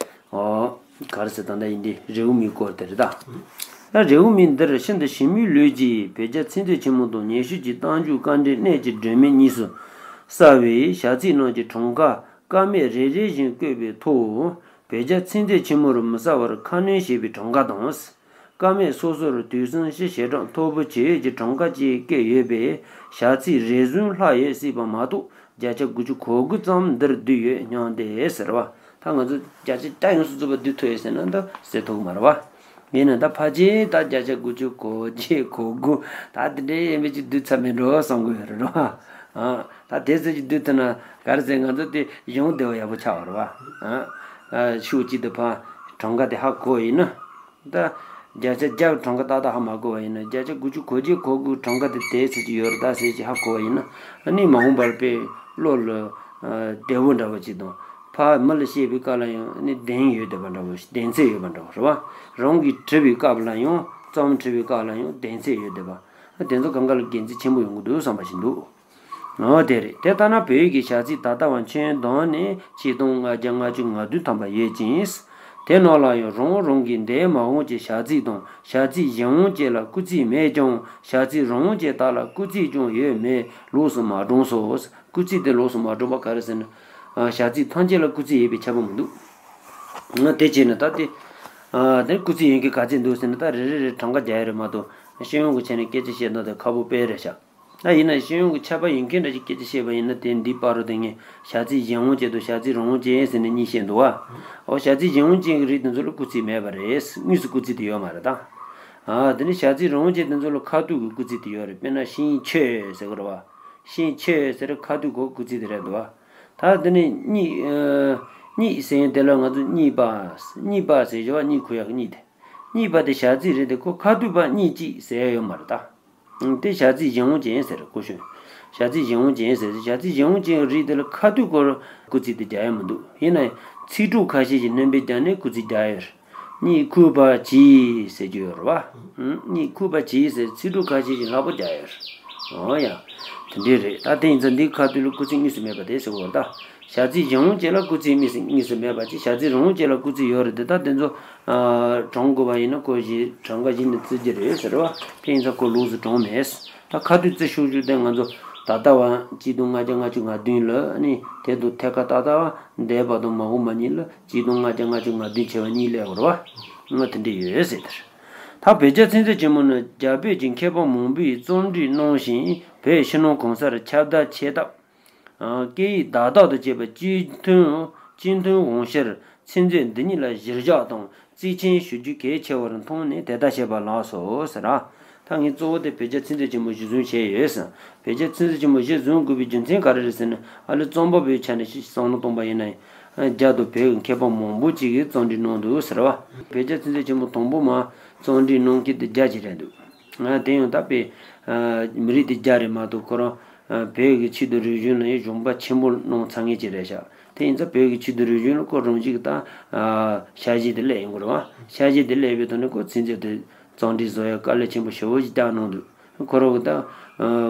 ཨོ། ག་རེ་ཟེར། ད་ལྟ་ཡིན་དེ་རེའུ་མིག་སྐོར་དེ་རེད་ད། ད་རེའུ་མིག་འདིར་ཤིན་ཏུ་ཞིབ་མོའི་ལུས་ཀྱིས་བོད་རྒྱ་ཚིག་མཛོད་ཆེན་མོ་དང་ཉན་ཤུལ་གྱི་རྟགས་འཇུག་དཀའ་འགྲེལ་གནད་ཀྱི་སྒྲོན་མེ་གཉིས་སུ་གསལ་བའི་བྱ་ཚིག་རྣམས་ཀྱི་གྲངས་ཀ་ཀ་མད་རེ་རེ་བཞིན་བཀོད་པའི་ཐོག་བོད་རྒྱ་ཚིག་མཛོད་ཆེན་མོ་རུ་མི་གསལ་བར་ཁ་སྣོན་བྱས་པའི་གྲངས་ཀ་དང་། ཀ་མད་སོ་སོར་དུས་གསུམ་སྤྱིར་བྱེ་བྲག་མཐོ་པོ་བཅས་ཀྱི་གྲངས་ཀ་བཅས་བཀོད་ཡོད་པས་བྱ་ཚིག་རེ་ཟུང་ལྷག་ཡོད་སྲིད་པ་མ་གཏོགས། བརྒྱ་ཆ་དགུ་བཅུ་གོ་དགུ་ཙམ་འདིར་བསྡུས་ཡོད་སྙམ་སྟེ་ཟེར་བ། ད་ང་ཚོ་བརྒྱ་ཆ་བརྒྱ་ཡོངས་སུ་རྫོགས་པ་བསྡུས་ཐུབ་ཡོད་ཟེར་ན་ད་ཟེར་ཐུབ་ཀྱི་མ་རེད་བ། ཡིན་ན་ད་ཕལ་ཆེར་ད་བརྒྱ་ཆ་དགུ་བཅུ་གོ་བརྒྱད་གོ་དགུ་ད་དེ་འདྲའི་ཡིན་པའི་ཅིག་བསྡུས་ཚར་མེད་འགྲོ་བསམ་གྱི་ཡོད་རེད་བ། ཨ། ད་དེ་ཚོ་ཅིག་བསྡུས་ཐུབ་ན་ག་རེ་ཟེར། ང་ཚོ་དེ་གཞུང་བདེ་བོ་ཡག་པོ་ཆགས་པ་རེད་བ། ཨ། ཨ། ཤུགས་གཅིག་ཏུ་ཕར་གྲངས་ཀ་དེ་ཧ་གོ་བ་ཡིན་ན། ད་བརྒྱ་ཆ་བརྒྱ་གྲངས་ཀ་ཏག་ཏག་ཧ་མ་གོ་བ་ཡིན་ན། བརྒྱ་ཆ་དགུ་བཅུ་གོ་བརྒྱད་གོ་དགུ་གྲངས་ཀ་དེ་དེ་ཚོད་ཅིག་ཡོད་རེད་ད་ཟེར་ཅིག་ཧ་གོ་བ་ཡིན་ན། ཨ་ནི་མ་འོངས་པར་དཔེ་བློ་ལ་བདེ་བོ་འདྲ་བོ་ཅིག་དང་། ཕར་མི་ལ་བཤད་པའི་སྐབས་ལ་ཡང་ཨ་ནི་བདེན་ཡོད་བསྡད་པ་འདྲ་བོ། བདེན་ཚད་ཡོད་པ་འདྲ་བོ་རེད་བ། རང་གིས་དྲི་བའི་སྐབས་ལ་ཡང་། རྩོམ་འབྲི་བའི་སྐབས་ལ་ཡང་བདེན་ཚད་ཡོད་བསྡད་པ། དེ་ཚོ་གང་ག་ལ་དགེ་མཚན་ཆེན་པོ་ཡོང་གི་འདུག་བསམ་པ་ཞིག་འདུག། འོ་དེ་རེད། དེ་ལྟར་ན་བོད་ཡིག་གི་བྱ་ཚིག་ད་ལྟ་བ་ཁྱོན་བསྡོམས་ནས་ཆིག་སྟོང་ལྔ་བརྒྱ་ལྔ་བཅུ་ང་བདུན་ཐམ་པ་ཡོད་ཅིང་། དེ་རྣམས་ལ་ཡང་རང་རང་གི་འདས་མ་འོངས་ཀྱི་བྱ་ཚིག་དང་བྱ་ཚིག་གཞན་དབང་ཅན་ལ་སྐུལ་ཚིག་མེད་ཀྱང་། བྱ་ཚིག་རང་དབང་ཅན་དག་ལ་སྐུལ་ཚིག་ཀྱང་ཡོད་མེད་ལོགས་སུ་མ་བགྲངས་སོ། སྐུལ་ཚིག་དེ་ལོགས་སུ་མ་བགྲངས་པ་ག་རེ་ཟེར་ན། ཨ། བྱ་ཚིག་ཐམས་ཅད་ལ་སྐུལ་ཚིག་ཡོད་པའི་ཁྱབ་པ་མི་འདུག། ང་དེ་བྱས་ན་ད་དེ། ཨ། དེ་སྐུལ་ཚིག་ཡོད་མཁན་ག་ཚད་འདུག་ཟེར་ན། ད་རེ་རེ་རེ་གྲངས་ཀ་རྒྱག་ཡ་རེད་མ་གཏོགས། སྤྱི་ཡོངས་ཀྱི་ཆ་ནས་སྐད་ཆ་བཤད་སྟངས་དེ་ཁག་པོ་དཔེ་རེད་ཤག། ད་ཡིན་ན་སྤྱི་ཡོངས་ཀྱི་ཁྱབ་པ་ཡོད་མཁན་འདྲ་ཞིག་སྐད་ཆ་བཤད་པ་ཡིན་ན། དེ་འདི་བར་དུ་དེ་ངས་བྱ་ཚིག་གཞན་དབང་ཅན་དང་བྱ་ཚིག་རང་དབང་ཅན་ཟེར་ནས་གཉིས་བཤད་འདུག་བ། འོ། བྱ་ཚིག་གཞན་དབང་ཅན་གྱི་རིགས་དེ་ཚོ་ལ་སྐུལ་ཚིག་མེད་པ་རེད། དངོས་སུ་སྐུལ་ཚིག་དེ་ཡོད་མ་རེད་ད། ཨ། དེ་ནས་བྱ་ཚིག་རང་དབང་ཅན་དེ་ཚོ་ལ་ཁ་ཐུག་གི་སྐུལ་ཚིག་དེ་ཡོད་རེད། དཔེར་ན་ཤིང་ཆོད་ཟེར་གི་རེད་བ། ཤིང་ཆོད་ཟེར་ཁ་ཐུག་གི་སྐུལ་ཚིག་དེ་རེད་འདུག་བ། ད་དེ་ནས་གཉིད། ཨ། གཉིད་ཟེར་དེ་ལ་ང་ཚོ་གཉིད་པ། གཉིད་པ་ཟེར་བྱ་བ་གཉིད་ཁུག་ཡག་གི་གཉིད་དེ། གཉིས་པ་དེ་བྱ་ཚིག་རེད་དེ། ཁོ་ཁ་ཐུག་པ་གཉིས་གཅིག་ཟེར་ཡ་ཡོད་མ་རེད་ད། དེ་བྱ་ཚིག་གཞན་དབང་ཅན་ཟེར། ཁོ་ཤོད། བྱ་ཚིག་གཞན་དབང་ཅན་ཟེར། བྱ་ཚིག་གཞན་དབང་ཅན་གྱི་རིགས་དེ་ལ་ཁ་ཐུག་སྐོར་སྐུལ་ཚིག་དེ་རྒྱག་ཡ་མི་འདུག་ཡིན་ན་ཡང་ཚིག་གྲོགས་ཁ་ཤས་ཀྱིས་སྣོན་པ་བརྒྱབ་ནས་སྐུལ་ཚིག་རྒྱག་ཡ་ཡོད་རེད། གཉིད་ཁུག་པ་གྱིས་ཟེར་རྒྱུ་ཡོད་རེད་བ། གཉིད་ཁུག་པ་གྱིས་ཟེར་ཚིག་གྲོགས་ཁ་ཤས་ཀྱིས་ལྷག་པོ་རྒྱག་ཡོད་རེད། འོ་ཡ། དེ་འདྲས་རེད། ད་དེ་ཡིན་ཙང་འདིའི་ཁ་ཐུག་ལ་སྐུལ་ཚིག་དངོས་སུ་མེད་པ་དེ་ཟེར་བ་རེད་ད། བྱ་ཚིག་གཞན་དབང་ཅན་ལ་སྐུལ་ཚིག་དངོས་སུ་དངོས་སུ་མེད་པ་ཅིག་བྱ་ཚིག་རང་དབང་ཅན་ལ་སྐུལ་ཚིག་ཡོད་རེད་དེ། ད་དེ་ཚོ་དྲང་དགོས་པ་ཡིན་ན་ཁོ་གཞི་གྲངས་ཀ་གཞི་ནས་བརྩི་རྒྱུ་རེད་ཟེར་བ། དེ་ཡིན་ཙང་ཁོ་ལོགས་སུ་དྲང་མེད། ད་ཁ་ཐུག་བརྩི་ཤོག་ཞུ་དེ་ང་ཚོ་ད་ལྟ་བ་གཅིག་སྟོང་ལྔ་བརྒྱ་ལྔ་བཅུ་ང་བདུན་ལ་ནི་དེ་དུ་ཐད་ཀ་ད་ལྟ་བ་འདས་པ་དང་མ་འོངས་པ་གཉིས་ལ་གཅིག་སྟོང་ལྔ་བརྒྱ་ལྔ་བཅུ་ང་བདུན་བྱས་པ་གཉིས་སླེབས་པ་རེད་བ། ང་དེ་འདྲས་ཡོད་ཟེར་དེར། ད་བོད་རྒྱ་ཚིག་མཛོད་ཆེན་མོ་ནི་རྒྱ་བོད་ཀྱི་མཁས་པ་མང་པོས་རྩོམ་སྒྲིག་གནང་ཞིང་། བོད་ཕྱི་ནང་གང་སར་ཁྱབ་བརྡལ་ཆེ་སྟབས། སྐད་ཡིག་བརྡ་དག་ཏུ་བྱས་པའི་སྤྱི་མཐུན། སྤྱི་མཐུན་དབང་ཕྱིར་ཚིག་མཛོད་འདི་ཉིད་ལ་གཞིར་བཞག་དང་གཙིགས་ཆེན་ཞུ་རྒྱུ་གལ་ཆེ་བར་མཐོང་ནས་དེ་ལྟར་བཤད་པ་ལགས་སོ་ཟེར། ད་ངས་གཙོ་བོ་དེ་བོད་རྒྱ་ཚིག་མཛོད་ཆེན་མོ་གཞི་བཟུང་བྱས་ཡོད་ཟེར། བོད་རྒྱ་ཚིག་མཛོད་ཆེན་མོ་གཞི་བཟུང་དགོས་པའི་རྒྱུ་མཚན་ག་རེ་རེད་ཟེར་ན། ཨ་ལེ་རྩོམ་པ་པོའི་ཆ་ནས་ཤིག་བསམ་བློ་གཏོང་པ་ཡིན་ན། རྒྱ་དང་བོད་ཀྱི་མཁས་པ་མང་པོ་ཅིག་གིས་རྩོམ་སྒྲིག་གནང་འདུག་ཟེར་བ། བོད་རྒྱ་ཚིག་མཛོད་ཆེན་མོ་དང་པོ་མ་རྩོམ་སྒྲིག་གནང་མཁན་དེ་རྒྱ་ཅིག་རེད་འདུག་ང་དེ་ཡང་ད་དཔེ། མི་རིགས་དེ་རྒྱ་རེད་མ་གཏོགས་ཁོ་རང་། བོད་ཀྱི་ཆེད་དུ་རིག་གཞུང་ལ་ཡང་གཞོན་པ་ཆེན་པོ་གནང་ཚར་མཁན་ཅིག་རེད་ཤག་དེ་ཡིན་ཙང་བོད་ཀྱི་ཆེད་དུ་རིག་གཞུང་ལ་ཁོ་རང་ཅིག་ད། ཤ་ཞེན་དེ་སླེབས་ཡོང་གི་རེད་བ། ཤ་ཞེན་དེ་སླེབས་པའི་ཐོག་ནས་ཁོ་ཚིག་མཛོད་དེ་རྩོམ་སྒྲིག་བཟོ་ཡ་དཀའ་ལས་ཆེན་པོ་ཞེ་པོ་ཞིག་བརྒྱབ་གནང་འདུག་ཁོ་རང་གི་ད།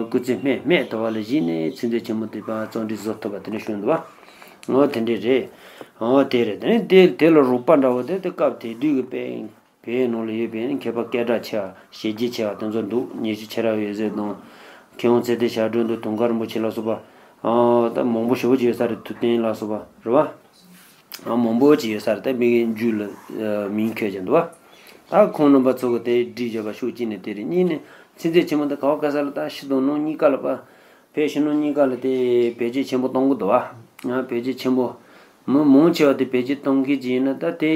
སྐུ་ཚེ་རྨད་རྨད་དུ་བ་ལ་གཞིགས་ནས་ཚིག་མཛོད་ཆེན་མོ་དེ་པ་རྩོམ་སྒྲིག་བཟོ་ཐུབ་པ་དེ་འདྲ་བྱུང་འདུག་བ། འོ་དེ་འདྲས་རེད། འོ་དེ་རེད། དེ་ནས་དེ་དེ་ལ་རོགས་པ་འདྲ་བོ་དེ་དེ་སྐབས་དེ་དུས་ཀྱི་དཔེ། བོད་ནང་ལ་ཡོད་པའི་མཁས་པ་སྐད་གྲགས་ཆེ་བ་ཞེ་རྒྱས་ཆེ་བ་དེ་ཚོ་འདུག་ཉི་ཤུ་ཆེ་ར་འོད་ཟེར་དང་། མཁས་དབང་ཚེ་བརྟན་ཞབས་དྲུང་དང་དུང་དཀར་རིན་པོ་ཆེ་ལ་སོགས་པ། ད་མང་པོ་ཞེ་པོ་ཅིག་ཡོད་ས་རེད། ཐུབ་བསྟན་ལ་སོགས་པ་རེད་བ། མང་པོ་ཅིག་ཡོད་ས་རེད། ད་མི་གི་རྒྱུད་ལ་མིང་འཁོད་ཀྱི་འདུག་བ། ད་ཁོང་རྣམ་པ་ཚོ་གི་དེ་བསྒྲིགས་བཞག་པ་ཤོག་གཅིག་ནས་དེ་རེད། གཉིས་ནས་ཚིག་མཛོད་ཆེན་མོ་དེ་ག་བ་ག་ས་ལ་ད་ཕྱི་དང་ནང་གཉིས་ཀ་ལ་པ། བོད་ཕྱི་ནང་གཉིས་ཀ་ལ་དེ་བེད་སྤྱོད་ཆེན་པོ་གཏོང་གི་འདུག་བ། ང་བེད་སྤྱོད་ཆེན་པོ། མི་མང་ཆེ་བ་དེ་བེད་སྤྱོད་གཏོང་མཁན་ཅིག་ཡིན་ན། ད་དེ་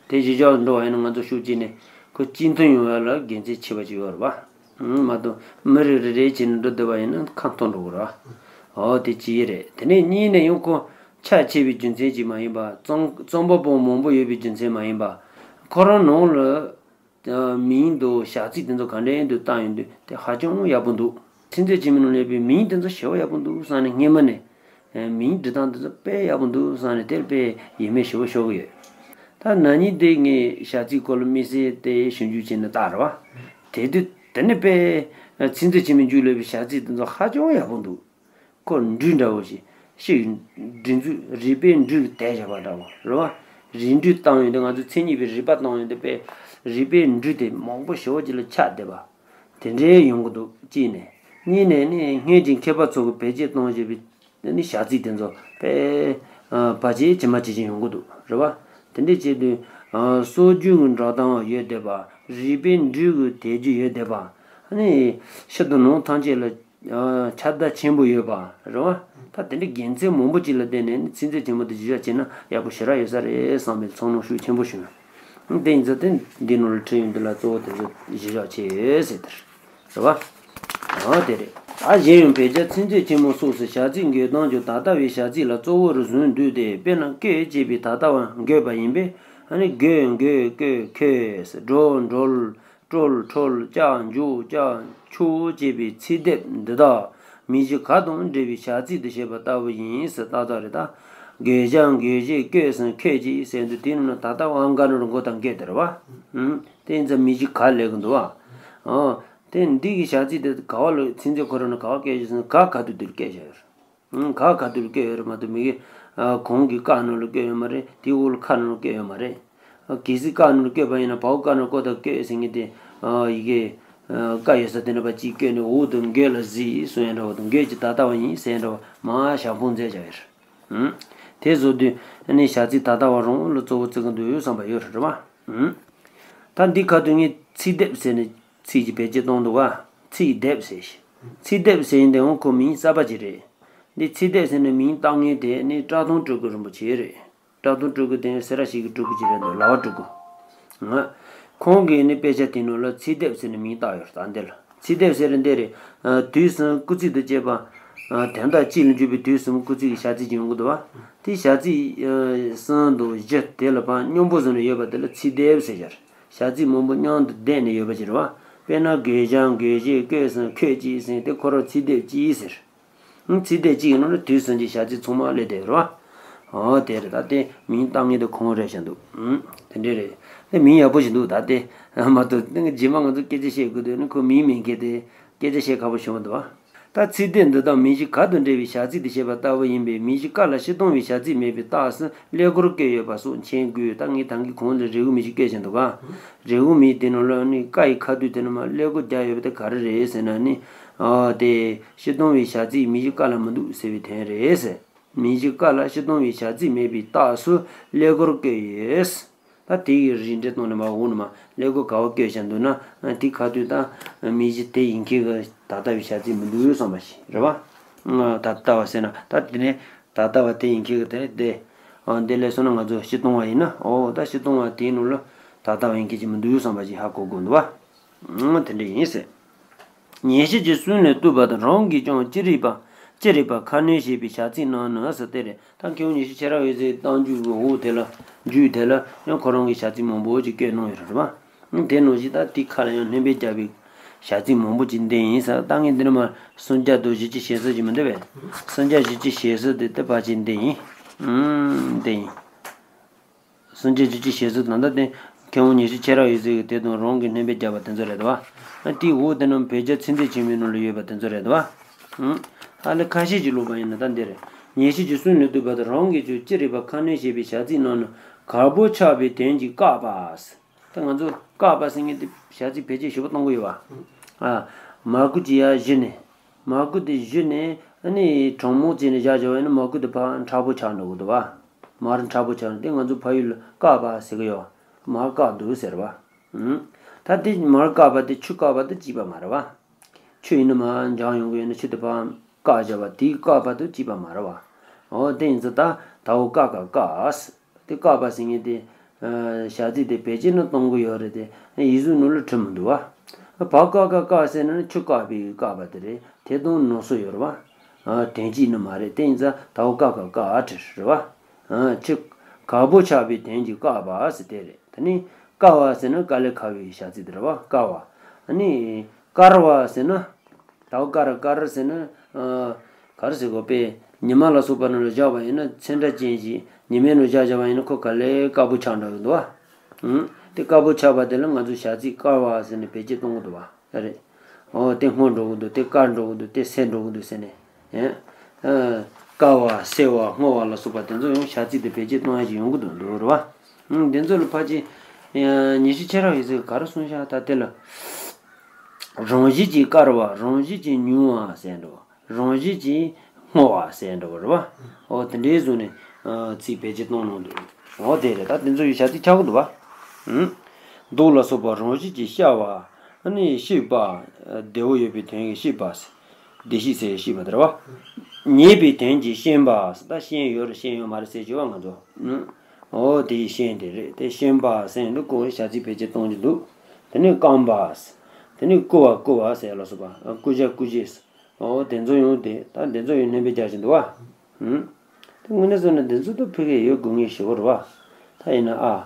དེ་གཞི་བཞག་འགྲོ་བ་ཡིན་ན་ང་ཚོ་ཤུགས་ཀྱིས་ནས་ཁོ་སྤྱི་མཐུན་ཡོང་ཡ་ལ་དགེ་མཚན་ཆེ་བ་ཅིག་ཡོད་རེད་བ། ཨང་། མ་གཏོགས་མི་རེ་རེ་རེ་བྱས་ནས་འགྲོ་བསྡད་པ་ཡིན་ན་ཁ་འཐོར་འགྲོ་གི་རེད་བ། འོ་དེ་གཅིག་རེད། དེ་ནས་གཉིས་ནས་ཡང་ཁོ་ཆ་ཆེ་བའི་རྒྱུ་མཚན་ཅིག་མ་ཡིན་པ། རྩོམ་རྩོམ་པ་པོ་མང་པོ་ཡོད་པའི་རྒྱུ་མཚན་མ་ཡིན་པ། ཁོ་རང་ནང་ལ། མིང་དང་བྱ་ཚིག་དེ་ཚོ་ག་འདྲ་ཡིན་འདུག་བཏང་ཡོང་དུས་དེ་ཧ་ཅང་ཡག་པོ་འདུག་ཚིག་མཛོད་ཆེན་མོ་ནང་སླེབས་པའི་མིང་དེ་ཚོ་ཞེ་པོ་ཡག་པོ་འདུག་བསམ་ནས། སྔས་མ་ནས་མིང་འབྲི་སྟངས་དེ་ཚོ་དཔེ་ཡག་པོ་འདུག་བསམ་ནས་དེར་དཔེ་ཡིད་སྨོན་ཞེ་པོ་ཤོར་གི་ཡོད། ད་ན་ནིང་དེ་ངས་བྱ་ཚིག་སྐོར་ལ་དམིགས་བསལ་དེ་ཞིབ་འཇུག་བྱས་ནས་བལྟས་རེད་བ། དེ་དུས་དེ་ནས་དཔེ་ཚིག་མཛོད་ཆེན་མོའི་མཇུག་སླེབས་པའི་བྱ་ཚིག་དེ་ཚོ་ཧ་ཅང་ཡག་པོ་འདུག་ཁོ་འབྲུ་འདྲ་བོ་ཞིག་ཤིག་འབྲུ་མཛོད་རུས་པའི་འབྲུ་གིས་དེད་བཞག་པ་འདྲ་བོ་རེད་བ། རུས་འབྲུ་བཏང་ཡོང་དུས། ང་ཚོ་མཚན་ཉིད་པའི་རུས་པ་བཏང་ཡོང་དུས་དཔེ་རུས་པའི་འབྲུ་དེ་མང་པོ་ཞེ་པོ་ཅིག་ལ་ཆགས་བསྡད་པ་དེ་འདྲའི་ཡོང་གི་འདུག་གཅིག་ནས། གཉིས་ནས་ནི་སྔོན་གྱི་མཁས་པ་ཚོ་གིས་བེད་སྤྱོད་གཏོང་བཞིན་པའི་དེ་ནི་བྱ་ཚིག་དེ་ཚོ་དཔེ་བར་ཆད་ཇི་མ་ཇི་བཞིན་ཡོང་གི་འདུག་རེད་བ། དེ་འདྲ་བྱེད་དུས་སྲོལ་རྒྱུན་གྱི་འགྲོ་སྟངས་ཡོད་བསྡད་པ། རུས་པའི་འབྲུ་གིས་དེད་རྒྱུ་ཡོད་བསྡད་པ། ཨ་ནི་ཕྱི་དང་ནང་ཐམས་ཅད་ལ་ཁྱབ་བརྡལ་ཆེན་པོ་ཡོད་པ་རེད་བ། ད་དེ་འདྲའི་དགེ་མཚན་མང་པོ་ཅིག་ལ་བརྟེན་ནས་ནི་ཚིག་མཛོད་ཆེན་མོ་དེ་གཞི་བཞག་བྱས་ན་ཡག་པོ་ཞེ་དྲག་ཡོད་ས་རེད་བསམ་པའི་ཚོར་སྣང་ཤུགས་ཆེན་པོ་བྱུང་། དེ་ཡིན་ཙང་དེ་འདི་ནང་ལ་བྲིས་ཡོང་དུས་ལ་གཙོ་བོ་དེ་ཚོ་གཞི་བཞག་བྱས་ཡོད་ཟེར་དེ་རེད་བ། འོ་དེ་རེད། ད་གཞན་ཡང་བོད་རྒྱ་ཚིག་མཛོད་ཆེན་མོ་སོགས་སུ་བྱ་ཚིག་འགོད་སྟངས་ཀྱང་ད་ལྟ་བའི་བྱ་ཚིག་ལ་གཙོ་བོར་བཟུང་འདུག་སྟེ། དཔེར་ན་བཀོད་ཅེས་པའི་ད་ལྟ་བ་འགོད་པ་ཡིན་པས། ཨ་ནི་བཀོད། འགོད། བཀོད། ཁོད། འགྲོ། འགྲོལ། སྤྲོད། འཕྲོད། བཅག་འཇོག་བཅག་འཇོག་ཅེས་པའི་ཚིག་སྡེབ་འདི་དག་མིང་གཞི་ག་དང་འབྲེལ་བའི་བྱ་ཚིག་ཏུ་བཤད་པ་ལྟ་བུ་ཡིན་ཟེར། ཏག་ཏག་རེད་ད། འགོད་བྱ། འགོད་བྱེད། བཀོད་ཟིན། ཁོད་ཅིག་ཟེར་དུས་དེའི་ནང་ན་ད་ལྟ་བ་འགའ་ནོར་འགོ་དང་འགོད་དེ་རེད་བ། ཨུམ། དེ་ཡིན་ཙང་མིང་གཞི་ག་སླེབས་ཀྱི་འདུག་བ། ཨོ། དེ་འདི་གི་བྱ་ཚིག་དེ་ག་བ་ལ་ཚིག་མཛོད་ཁོ་རང་ནས་ག་བ་བཀོད་བཞག་ཟིན། ག་ག་དུས་དེར་བཀོད་བཞག་ཡོད་རེད། ཨུམ། ག་ག་དུས་བཀོད་ཡོད་རེད་མ་གཏོགས་མི་གི། ཨ། གོང་གི་ཀ་ནང་ལ་བཀོད་ཡོད་མ་རེད། དེའི་འོག་ལ་ཁ་ནང་ལ་བཀོད་ཡོད་མ་རེད། ཨ། གལ་སྲིད་ཀ་ནང་ལ་བཀོད་པ་ཡིན་ན་བའོ་ཀ་ནང་ལ་བཀོད་དང་བཀོད་ཟེར་མཁན་དེ། ཨ། ཡི་གེ་ཨ། ཀ་ཡོད་ས་དེ་འདྲ་པ་གཅིག་བཀོད་ནས་འོག་ཏུ་འགོད་ལ་གཟིགས་གསུང་ཡ་འདྲ་བོ་དང་། འགོད་ཀྱི་ད་ལྟ་བ་ཡིན་ཟེར་ཡ་འདྲ་བོ་མར་ཞག་འཕངས་མཛད་བཞག་ཡོད་རེད། ཨུམ། དེ་བཟོ་དུས་ཨ་ནི་བྱ་ཚིག་ད་ལྟ་བ་རང་ལ་གཙོ་བོ་བརྩི་གི་འདུག་བསམ་པ་ཡོད་རེད་བ། ཨུམ། ད་འདི་ཁ་ཐུག་ངས་ཚིག་སྡེབ་ཟེར་ནས་ཚིག་ཅིག་བེད་སྤྱོད་གཏོང་འདུག་ག་ཚིག་སྡེབ་ཟེར་ཞིང་། ཚིག་སྡེབ་ཟེར་ཡིན་དེའང་ཁོ་མིང་གསར་པ་ཅིག་རེད། འདི་ཚིག་སྡེབ་ཟེར་ནས་མིང་བཏགས་མཁན་དེ་ནི་བཀྲ་མཐོང་སྤྲུལ་སྐུ་རིན་པོ་ཆེ་རེད། བཀྲ་མཐོང་སྤྲུལ་སྐུ་དེ་སེ་ར་བྱེས་ཀྱི་སྤྲུལ་སྐུ་ཅིག་རེད་འདུག་ལག་པ་སྤྲུལ་སྐུ། ང་། ཁོང་གིས་ནི་དཔེ་ཆ་དེ་ནང་ལ་ཚིག་སྡེབ་ཟེར་ནས་མིང་བཏགས་ཡོད་རེད། ད་འདི་ལ་ཚིག་སྡེབ་ཟེར་རེད་འདི་རེད། ཨ། དུས་གསུམ་སྐུལ་ཚིག་ཏུ་བྱས་པ། ཨ། དོན་དག་གཅིག་ལ་འཇུག་པའི་དུས་གསུམ་སྐུལ་ཚིག་གི་བྱ་ཚིག་ཅིག་ཡོང་གི་འདུག་བ། དེ་བྱ་ཚིག་ཨ། གསུམ་དང་བཞི་དེ་ལ་བར་མཉམ་པོ་བཟོས་ནས་ཡོད་པ་དེ་ལ་ཚིག་སྡེབ་ཟེར་བཞག་རེད། བྱ་ཚིག་མང་པོ་མཉམ་དུ་བསྡེབས་ནས་ཡོད་པ་ཅིག་རེད་བ། དཔེར་ན་དགོད་བྱ་དགོད་བྱེད་བཀོད་ཟེར་ཁོད་ཅིག་ཟེར་དེ་ཁོ་རང་ཚིག་སྡེབ་གཅིག་ཟེར། ཨང་། ཚིག་སྡེབ་གཅིག་གི་ནང་ལ་དུས་གསུམ་གྱི་བྱ་ཚིག་ཚང་མ་སླེབས་བསྡད་ཡོད་རེད་བ། ཨོ་དེ་རེད། ད་དེ་མིང་བཏགས་མཁན་དེ་ཁོང་རེད་བཞག་འདུག་ཨང་། དེ་འདྲས་རེད། དེ་མིང་ཡག་པོ་ཞིག་འདུག་ད་དེ་མ་གཏོགས་དེ་རྗེས་མ་ང་ཚོ་སྐད་ཆ་བཤད་དགོས་དུས་ནི་ཁོ་མིང་མེད་མཁན་དེ་སྐད་ཆ་བཤད་ཁག་པོ་བྱུང་བ་འདུག་བ། ད་ཚིག་སྡེབ་འདི་དག་མིང་གཞི་ག་དང་འབྲེལ་བའི་བྱ་ཚིག་ཏུ་བཤད་པ་ལྟ་བུ་ཡིན་པས། མིང་གཞི་ཀ་ལ་སྤྱིར་བཏང་བའི་བྱ་ཚིག་མེད་པའི་རྟགས་སུ་ཀླད་ཀོར་བཀོད་ཡོད་པ་སོགས་མཁྱེན་དགོས། ད་ངས་ད་གིན་གོང་དུ་རེ་སྒུག་མི་ཞིག་བཀོད་བཞིན་འདུག་ག་རེ་སྒུག་མི་དེ་ནང་ལ་ནི་ཀ་ཡི་ཁ་ཐུག་དེ་ནང་མ་ཀླད་ཀོར་རྒྱག་ཡོད་པ་དེ་ག་རེ་རེད་ཟེར་ན་ནི། ཨ་དེ་སྤྱིར་བཏང་བའི་བྱ་ཚིག་མིང་གཞི་ཀ་ལ་མི་འདུག་ཟེར་བའི་དོན་རེད་ཟེར། མིང་གཞི་ཀ་ལ་སྤྱིར་བཏང་བའི་བྱ་ཚིག་མེད་པའི་རྟགས་སུ་ཀླད་ཀོར་བཀོད་ཡོད། ད་དེ་ཡི་རིགས་འགྲེ་གཏོང་ནས་མ་འོང་ནས་མ་ཀླད་ཀོར་ག་བ་བཀོད་བཞག་འདུག་ན། དེ་ཁ་ཐུག་ད་མིང་གཞི་དེ་ཡིན་མཁན་གྱི་ད་ལྟ་བའི་བྱ་ཚིག་མི་འདུག་བསམ་པ་ཞིག་རེད་བ། ད་ལྟ་བ་ཟེར་ན་ད་དེ་ནས་ད་ལྟ་བ་དེ་ཡིན་མཁན་གྱི་དེ་རེད་དེ། ཨ་འདི་ལས་སོང་ན་ང་ཚོ་སྤྱིར་བཏང་བ་ཡིན་ན། ཨོ་ད་སྤྱིར་བཏང་བ་དེའི་ནང་ལ་ད་ལྟ་བ་ཡིན་མཁན་ཅིག་མི་འདུག་བསམ་པ་ཞིག་ཧ་གོ་དགོས་འདུག་བ། ཨང་། དེ་འདྲ་ཡིན་ཟེར། ཉན་བཤད་ཀྱི་སྲོལ་ནས་བཏུས་པ་དང་། རང་གིས་ཀྱང་ཅི་རིགས་པ། ཅི་རིགས་པ་ཁ་སྣོན་བྱས་པའི་བྱ་ཚིག་རྣམས་ནི་ཟེར་དེ་རེད། ད་མཁས་དབང་ཉི་ཤུ་མཆེད་རབ་འོད་ཟེར་གཏམ་རྒྱུད་ཀྱི་འོག་དེ་ལ་རྒྱུད་དེ་ལ་ཡང་ཁོ་རང་གི་བྱ་ཚིག་མང་པོ་ཅིག་བཀོད་གནང་ཡོད་རེད་བ། དེ་ནང་བཞིན་ད་དེ་ཁ་ལ་ཡང་སྣོན་པ་བརྒྱབ་པའི་བྱ་ཚིག་མང་པོ་ཅིག་འདི་ཡིན་ཟེར། ད་ངས་འདི་ནས་མར་སུམ་བརྒྱ་དང་བཞི་བཅུ་ཞེ་གསུམ་ཅིག་མི་འདུག་པས། སུམ་བརྒྱ་བཞི་བཅུ་ཞེ་གསུམ་དེ་ད་ཕལ་ཆེར་འདི་ཡིན། ཨང་། འདི་ཡིན། སུམ་བརྒྱ་བཞི་བཅུ་ཞེ་གསུམ་ད་ལྟ་དེ་མཁས་དབང་ཉི་ཤུ་མཆེད་རབ་འོད་ཟེར་གྱི་དེ་དང་རང་གི་སྣོན་པ་བརྒྱབ་པ་དེ་ཚོ་རེད་དོ། ཨ་དེའི་འོག་དེ་རྣམས་བོད་རྒྱ་ཚིག་མཛོད་ཆེན་མོའི་ནང་ལ་ཡོད་པ་དེ་ཚོ་རེད་དོ། ཨང་། ཨ་ལས་ཁ་ཤས་ཀྱིས་ཀློག་པ་ཡིན་ན་ད་འདི་རེད། ཉན་བཤད་ཀྱི་སྲོལ་ནས་བཏུས་པ་དང་། རང་གིས་ཀྱང་ཅི་རིགས་པ་ཁ་སྣོན་བྱས་པའི་བྱ་ཚིག་རྣམས་ནི་གར་པོ་ཆགས་པའི་དོན་གྱིས་བཀག་པ། ད་ང་ཚོ་བཀག་པ་ཟེར་མཁན་དེ་བྱ་ཚིག་བེད་སྤྱོད་ཞིབ་པོ་གཏོང་གི་ཡོད་པ། ཨ་མ་གུ་ཅི་ཡ་གཞི་ནས། མ་གུ་དེ་གཞི་ནས་ཨ་ནི་གྲང་མོ་བྱས་ནས་བཞག་བཞག་པ་ཡིན་ན་མ་གུ་དེ་ཕར་མཁྲེགས་པོ་ཆགས་འགྲོ་གི་འདུག་བ། མར་མཁྲེགས་པོ་ཆགས་ནས་དེ་ང་ཚོ་ཕ་ཡུལ་ལ་བཀག་པ་ཟེར་གི་ཡོད། མར་བཀག་འདུག་ཟེར་བ། ཨུམ། ད་དེ་མར་བཀག་པ་དེ་ཆུ་བཀག་པ་དེ་གཅིག་པ་མ་རེད་བ། ཆུ་ཡིན་ན་མར་འགྲང་ཡོང་གི་ཡོད་ན་ཆུ་དེ་ཕར་བཀག་བཞག་པ་དེ་བཀག་པ་དེ་གཅིག་པ་མ་རེད་བ། འོ་དེ་ཡིན་ཙང་ད་ད་འོ་བཀག་ག་བཀག་ཟེར། དེ་བཀག་པ་ཟེར་མཁན་དེ། ཨ་བྱ་ཚིག་དེ་བེད་སྤྱོད་ནི་གཏོང་གི་ཡོད་རེད་དེ། ཡིག་གཟུགས་ནང་ལ་བྲིས་མི་འདུག་བ། བ་བཀག་ག་བཀག་ཟེར་ན་ནི་ཆུ་བཀག་པའི་བཀག་པ་དེ་རེད། དེ་དང་ནོར་སོ་ཡོད་རེད་བ། ཨ་དོན་གཅིག་ནི་མ་རེད། དེ་ཡིན་ཙང་ད་འོ་བཀག་ག་བཀག་བྲིས་རེད་བ། ཨ་ཆུ་གར་པོ་ཆགས་པའི་དོན་གྱིས་བཀག་པ་ཟེར་དེ་རེད། དེ་ནི་བཀར་བ་ཟེར་ན་དཀའ་ལས་ཁག་པའི་བྱ་ཚིག་དེ་རེད་བ། བཀར་བ། ཨ་ནི་བཀར་བ་ཟེར་ན། ད་བཀར་བཀར་ཟེར་ན། ཨ་ག་རེ་ཟེར་དགོས་པས། ཉི་མ་ལ་སོགས་པ་ནང་ལ་བཞག་པ་ཡིན་ན་ཚོན་ཁྲ་ཅན་ཞིག་ཉི་མའི་ནང་བཞག་བཞག་པ་ཡིན་ན་ཁོ་ག་ལེར་དཀར་པོ་ཆགས་འགྲོ་གི་འདུག་བ། ཨང་། དེ་དཀར་པོ་ཆགས་པ་དེ་ལ་ང་ཚོ་བྱ་ཚིག་བཀར་བ་ཟེར་ནས་བེད་སྤྱོད་གཏོང་གི་འདུག་བ། རེད། འོ་དེ་སྔོ་འགྲོ་གི་འདུག་དེ་དཀར་འགྲོ་གི་འདུག་དེ་སེར་འགྲོ་གི་འདུག་ཟེར་ནས། ཨེ། ཨ་དཀར་བ་སེར་བ་སྔོ་བ་ལ་སོགས་པ་དེ་ཚོ་ཡང་བྱ་ཚིག་དེ་བེད་སྤྱོད་གཏོང་ཡ་ཞིག་ཡོང་གི་འདུག་འདུག་རེད་བ། ཨང་། དེ་ཚོ་ལ་ཕལ་ཆེར། ཨ་ཉི་ཤུ་མཆེད་རབ་འོད་ཟེར་ག་རེ་གསུངས་ཤག་ད་དེ་ལ། རང་བཞིན་གྱིས་དཀར་བ། རང་བཞིན་གྱིས་ཉུང་བ་ཟེར་འགྲོ། རང་བཞིན་གྱིས་སྔོ་བ་ཟེར་འགྲོ་བ་རེད་བ། འོ་དེ་འདྲའི་བཟོ་ནས་ཨ་ཚིག་བེད་སྤྱོད་གཏོང་གནང་འདུག་འོ་དེ་རེད། ད་དེ་ཚོ་ཡི་བྱ་ཚིག་ཆགས་ཀྱི་འདུག་བ། ཨུམ། མདོག་ལ་སོགས་པ་རང་བཞིན་གྱིས་ཤར་བ། ཨ་ནི་ཤེས་པ། བདེ་བོ་ཡོད་པའི་དོན་གྱིས་ཤེས་པ། བདེ་གཤེགས་ཟེར་ཤེས་པ་དེ་རེད་བ། ཉེས་པའི་དོན་གྱིས་ཤན་པ། ད་ཤན་ཡོད་རེད་ཤན་ཡོད་མ་རེད་ཟེར་གྱི་བ་ང་ཚོ། ཨུམ། འོ་དེ་ཡི་ཤན་དེ་རེད། དེ་ཤན་པ་ཟེར་འདུག་ཀོ་བྱ་ཚིག་བེད་སྤྱོད་གཏོང་གི་འདུག་དེ་ནས་རྐང་པ། དེ་ནས་རྐུ་བ་རྐུ་བ་ཟེར་ལ་སོགས་པ། རྐུ་བྱ་རྐུ་བྱེད། ཨོ་དེ་ཚོ་ཡང་དེ་ད་དེ་ཚོ་ཡང་སྣོན་པ་རྒྱག་བཞིན་འདུག་བ། ཧུམ། དེ་དངོས་གནས་བཟོས་ན་དེ་ཚོ་ད་ཕ་གིར་ཡོད་དགོས་ངེས་ཞེ་པོ་རེད་བ། ད་ཡིན་ན་ཨ།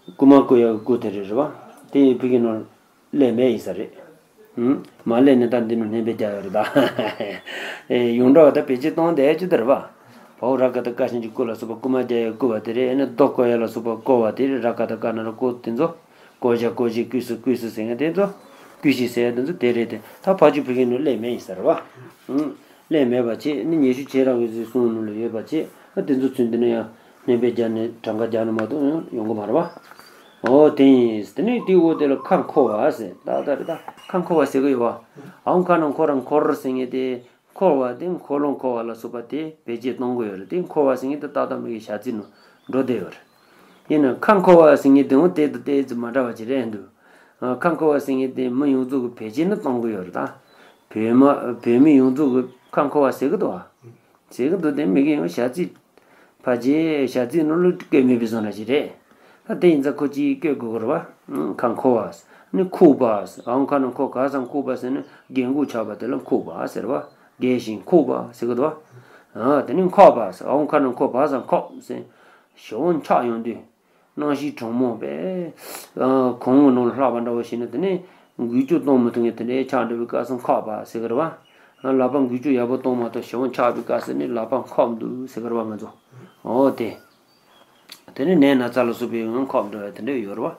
རྐུ་མ་རྐུ་ཡག་གི་རྐུ་དེ་རེད་རེད་བ། དེ་ཡིན་ཕ་གིར་ནོར་སླེབས་མེད་ཡིན་ས་རེད། ཧུམ། མ་སླེབས་ནས་ད་འདི་ནང་སྣོན་པ་རྒྱག་ཡོད་རེད་ད། ཨེ་ཡོངས་གྲགས་ད་བེད་སྤྱོད་གཏོང་བསྡད་ཀྱི་དེ་རེད་བ། བའོ་ར་ཀ་ད་ཀ་ཞིང་གི་རྐུ་ལ་སོགས་པ་རྐུ་མ་རྒྱག་ཡག་རྐུ་བ་དེ་རེད། ཨེ་ནི་རྡོ་བརྐོ་ཡག་ལ་སོགས་པ་བརྐོ་བ་དེ་རེད། ར་ཀ་ད་ཀ་ན་ར་རྐོ་དེ་ཚོ། བརྐོ་བྱ་བརྐོ་བྱེད་རྐུས་སུ་རྐུས་སུ་ཟེར་མཁན་དེ་ཚོ། རྐུས་ཤིང་ཟེར་དེ་ཚོ་དེ་རེད་དེ། ད་ཕ་ཆུ་ཕ་གི་ནང་སླེབས་མེད་ཡིན་ས་རེད་བ། ཨང་། སླེབས་མེད་པ་བྱས་ནི་ཉི་ཤུ་མཆེད་རབ་འོད་ཟེར་གསུང་ནང་ལ་ཡོད་པ་བྱས། ཨ་དེ་ཚོ་ཚུན་དེ་ནས་ཡང་སྣོན་པ་རྒྱག་ནས་གྲངས་ཀ་རྒྱག་ནས་མ་གཏོགས་ཡང་ཡོང་གི་མ་རེད་བ། འོ་དེ་ཡིན། དེ་ནས་དེའི་འོག་དེ་ལ་ཁ་འཁོར་བ་ཟེར། ད་ད་རེད་ད། ཁ་འཁོར་བ་ཟེར་གི་ཡོད་བ། ཨང་། ཁ་ན་འཁོར་ར་འཁོར་ཟེར་མཁན་དེ། འཁོར་བ་དེ་འཁོར་ལོ་འཁོར་བ་ལ་སོགས་པ་དེ་བེད་སྤྱོད་གཏོང་གི་ཡོད་རེད། དེ་འཁོར་བ་ཟེར་མཁན་དེ་ཏག་ཏག་མི་གི་བྱ་ཚིག་ནང་འགྲོ་བསྡད་ཡོད་རེད། ཡིན་ན་ཁ་འཁོར་བ་ཟེར་མཁན་དེ་འོ་དེ་དང་དེ་ཚོ་མ་འདྲ་བ་ཅིག་རེད་འདུག་ཨ། ཁ་འཁོར་བ་ཟེར་མཁན་དེ་མི་ཡོངས་རྫོགས་ཀྱི་བེད་སྤྱོད་ནི་གཏོང་གི་ཡོད་རེད་ད། བོད་མ་བོད་མི་ཡོངས་རྫོགས་ཀྱི་ཁ་འཁོར་བ་ཟེར་གི་འདུག་ཨ། ཟེར་གི་འདུག་དེ་མི་གི་ཡང་བྱ་ཚིག་ཕལ་ཆེར་བྱ་ཚིག་ནང་ལ་བཀོད་མེད་པའི་བཟོ་འདྲ་ཞིག་རེད། ད་དེ་ཡིན་ཙང་ཁོ་གཅིག་བཀོད་དགོས་ཀྱི་རེད་བ། ཁ་འཁོར་བ། ནི་འཁུགས་པ། ཨང་། ཁ་ན་འཁོར་ག་ས་འཁུགས་པ་ཟེར་ན་རྒན་འཁོགས་ཆགས་པ་དེ་ལ་འཁུགས་པ་ཟེར་བ། རྒས་ཤིང་འཁུགས་པ་ཟེར་གི་འདུག་བ། ཨ། དེ་ནི་འཁོགས་པ། ཨང་། ཁ་ན་འཁོར་བ་ས་འཁོགས་ཟེར། ཞེ་པོ་འཁྱག་ཡོང་དུས། སྣང་ཞིག་གྲང་མོ་བས། གང་བའི་ནང་ལ་ལྷགས་པ་འདྲ་བོ་བྱས་ན་དེ་ནས་འགུལ་སྐྱོད་གཏོང་མི་ཐུབ་མཁན་དེ་འདྲའི་ཆགས་འགྲོ་བའི་སྐབས་སུ་འཁོགས་པ་ཟེར་གི་རེད་བ། ལག་པ་འགུལ་སྐྱོད་ཡག་པོ་གཏོང་མ་ཐུབ་ཞེ་པོ་ཆགས་པའི་སྐབས་སུ་ནི་ལག་པ་འཁོགས་འདུག་ཟེར་གི་རེད་བ་ང་ཚོ། འོ་དེ། དེ་ནི་ནད་ན་ཚ་ལ་སོགས་པའི་ངང་འཁོགས་འགྲོ་བ་དེ་འདྲ་ཡོད་རེད་བ།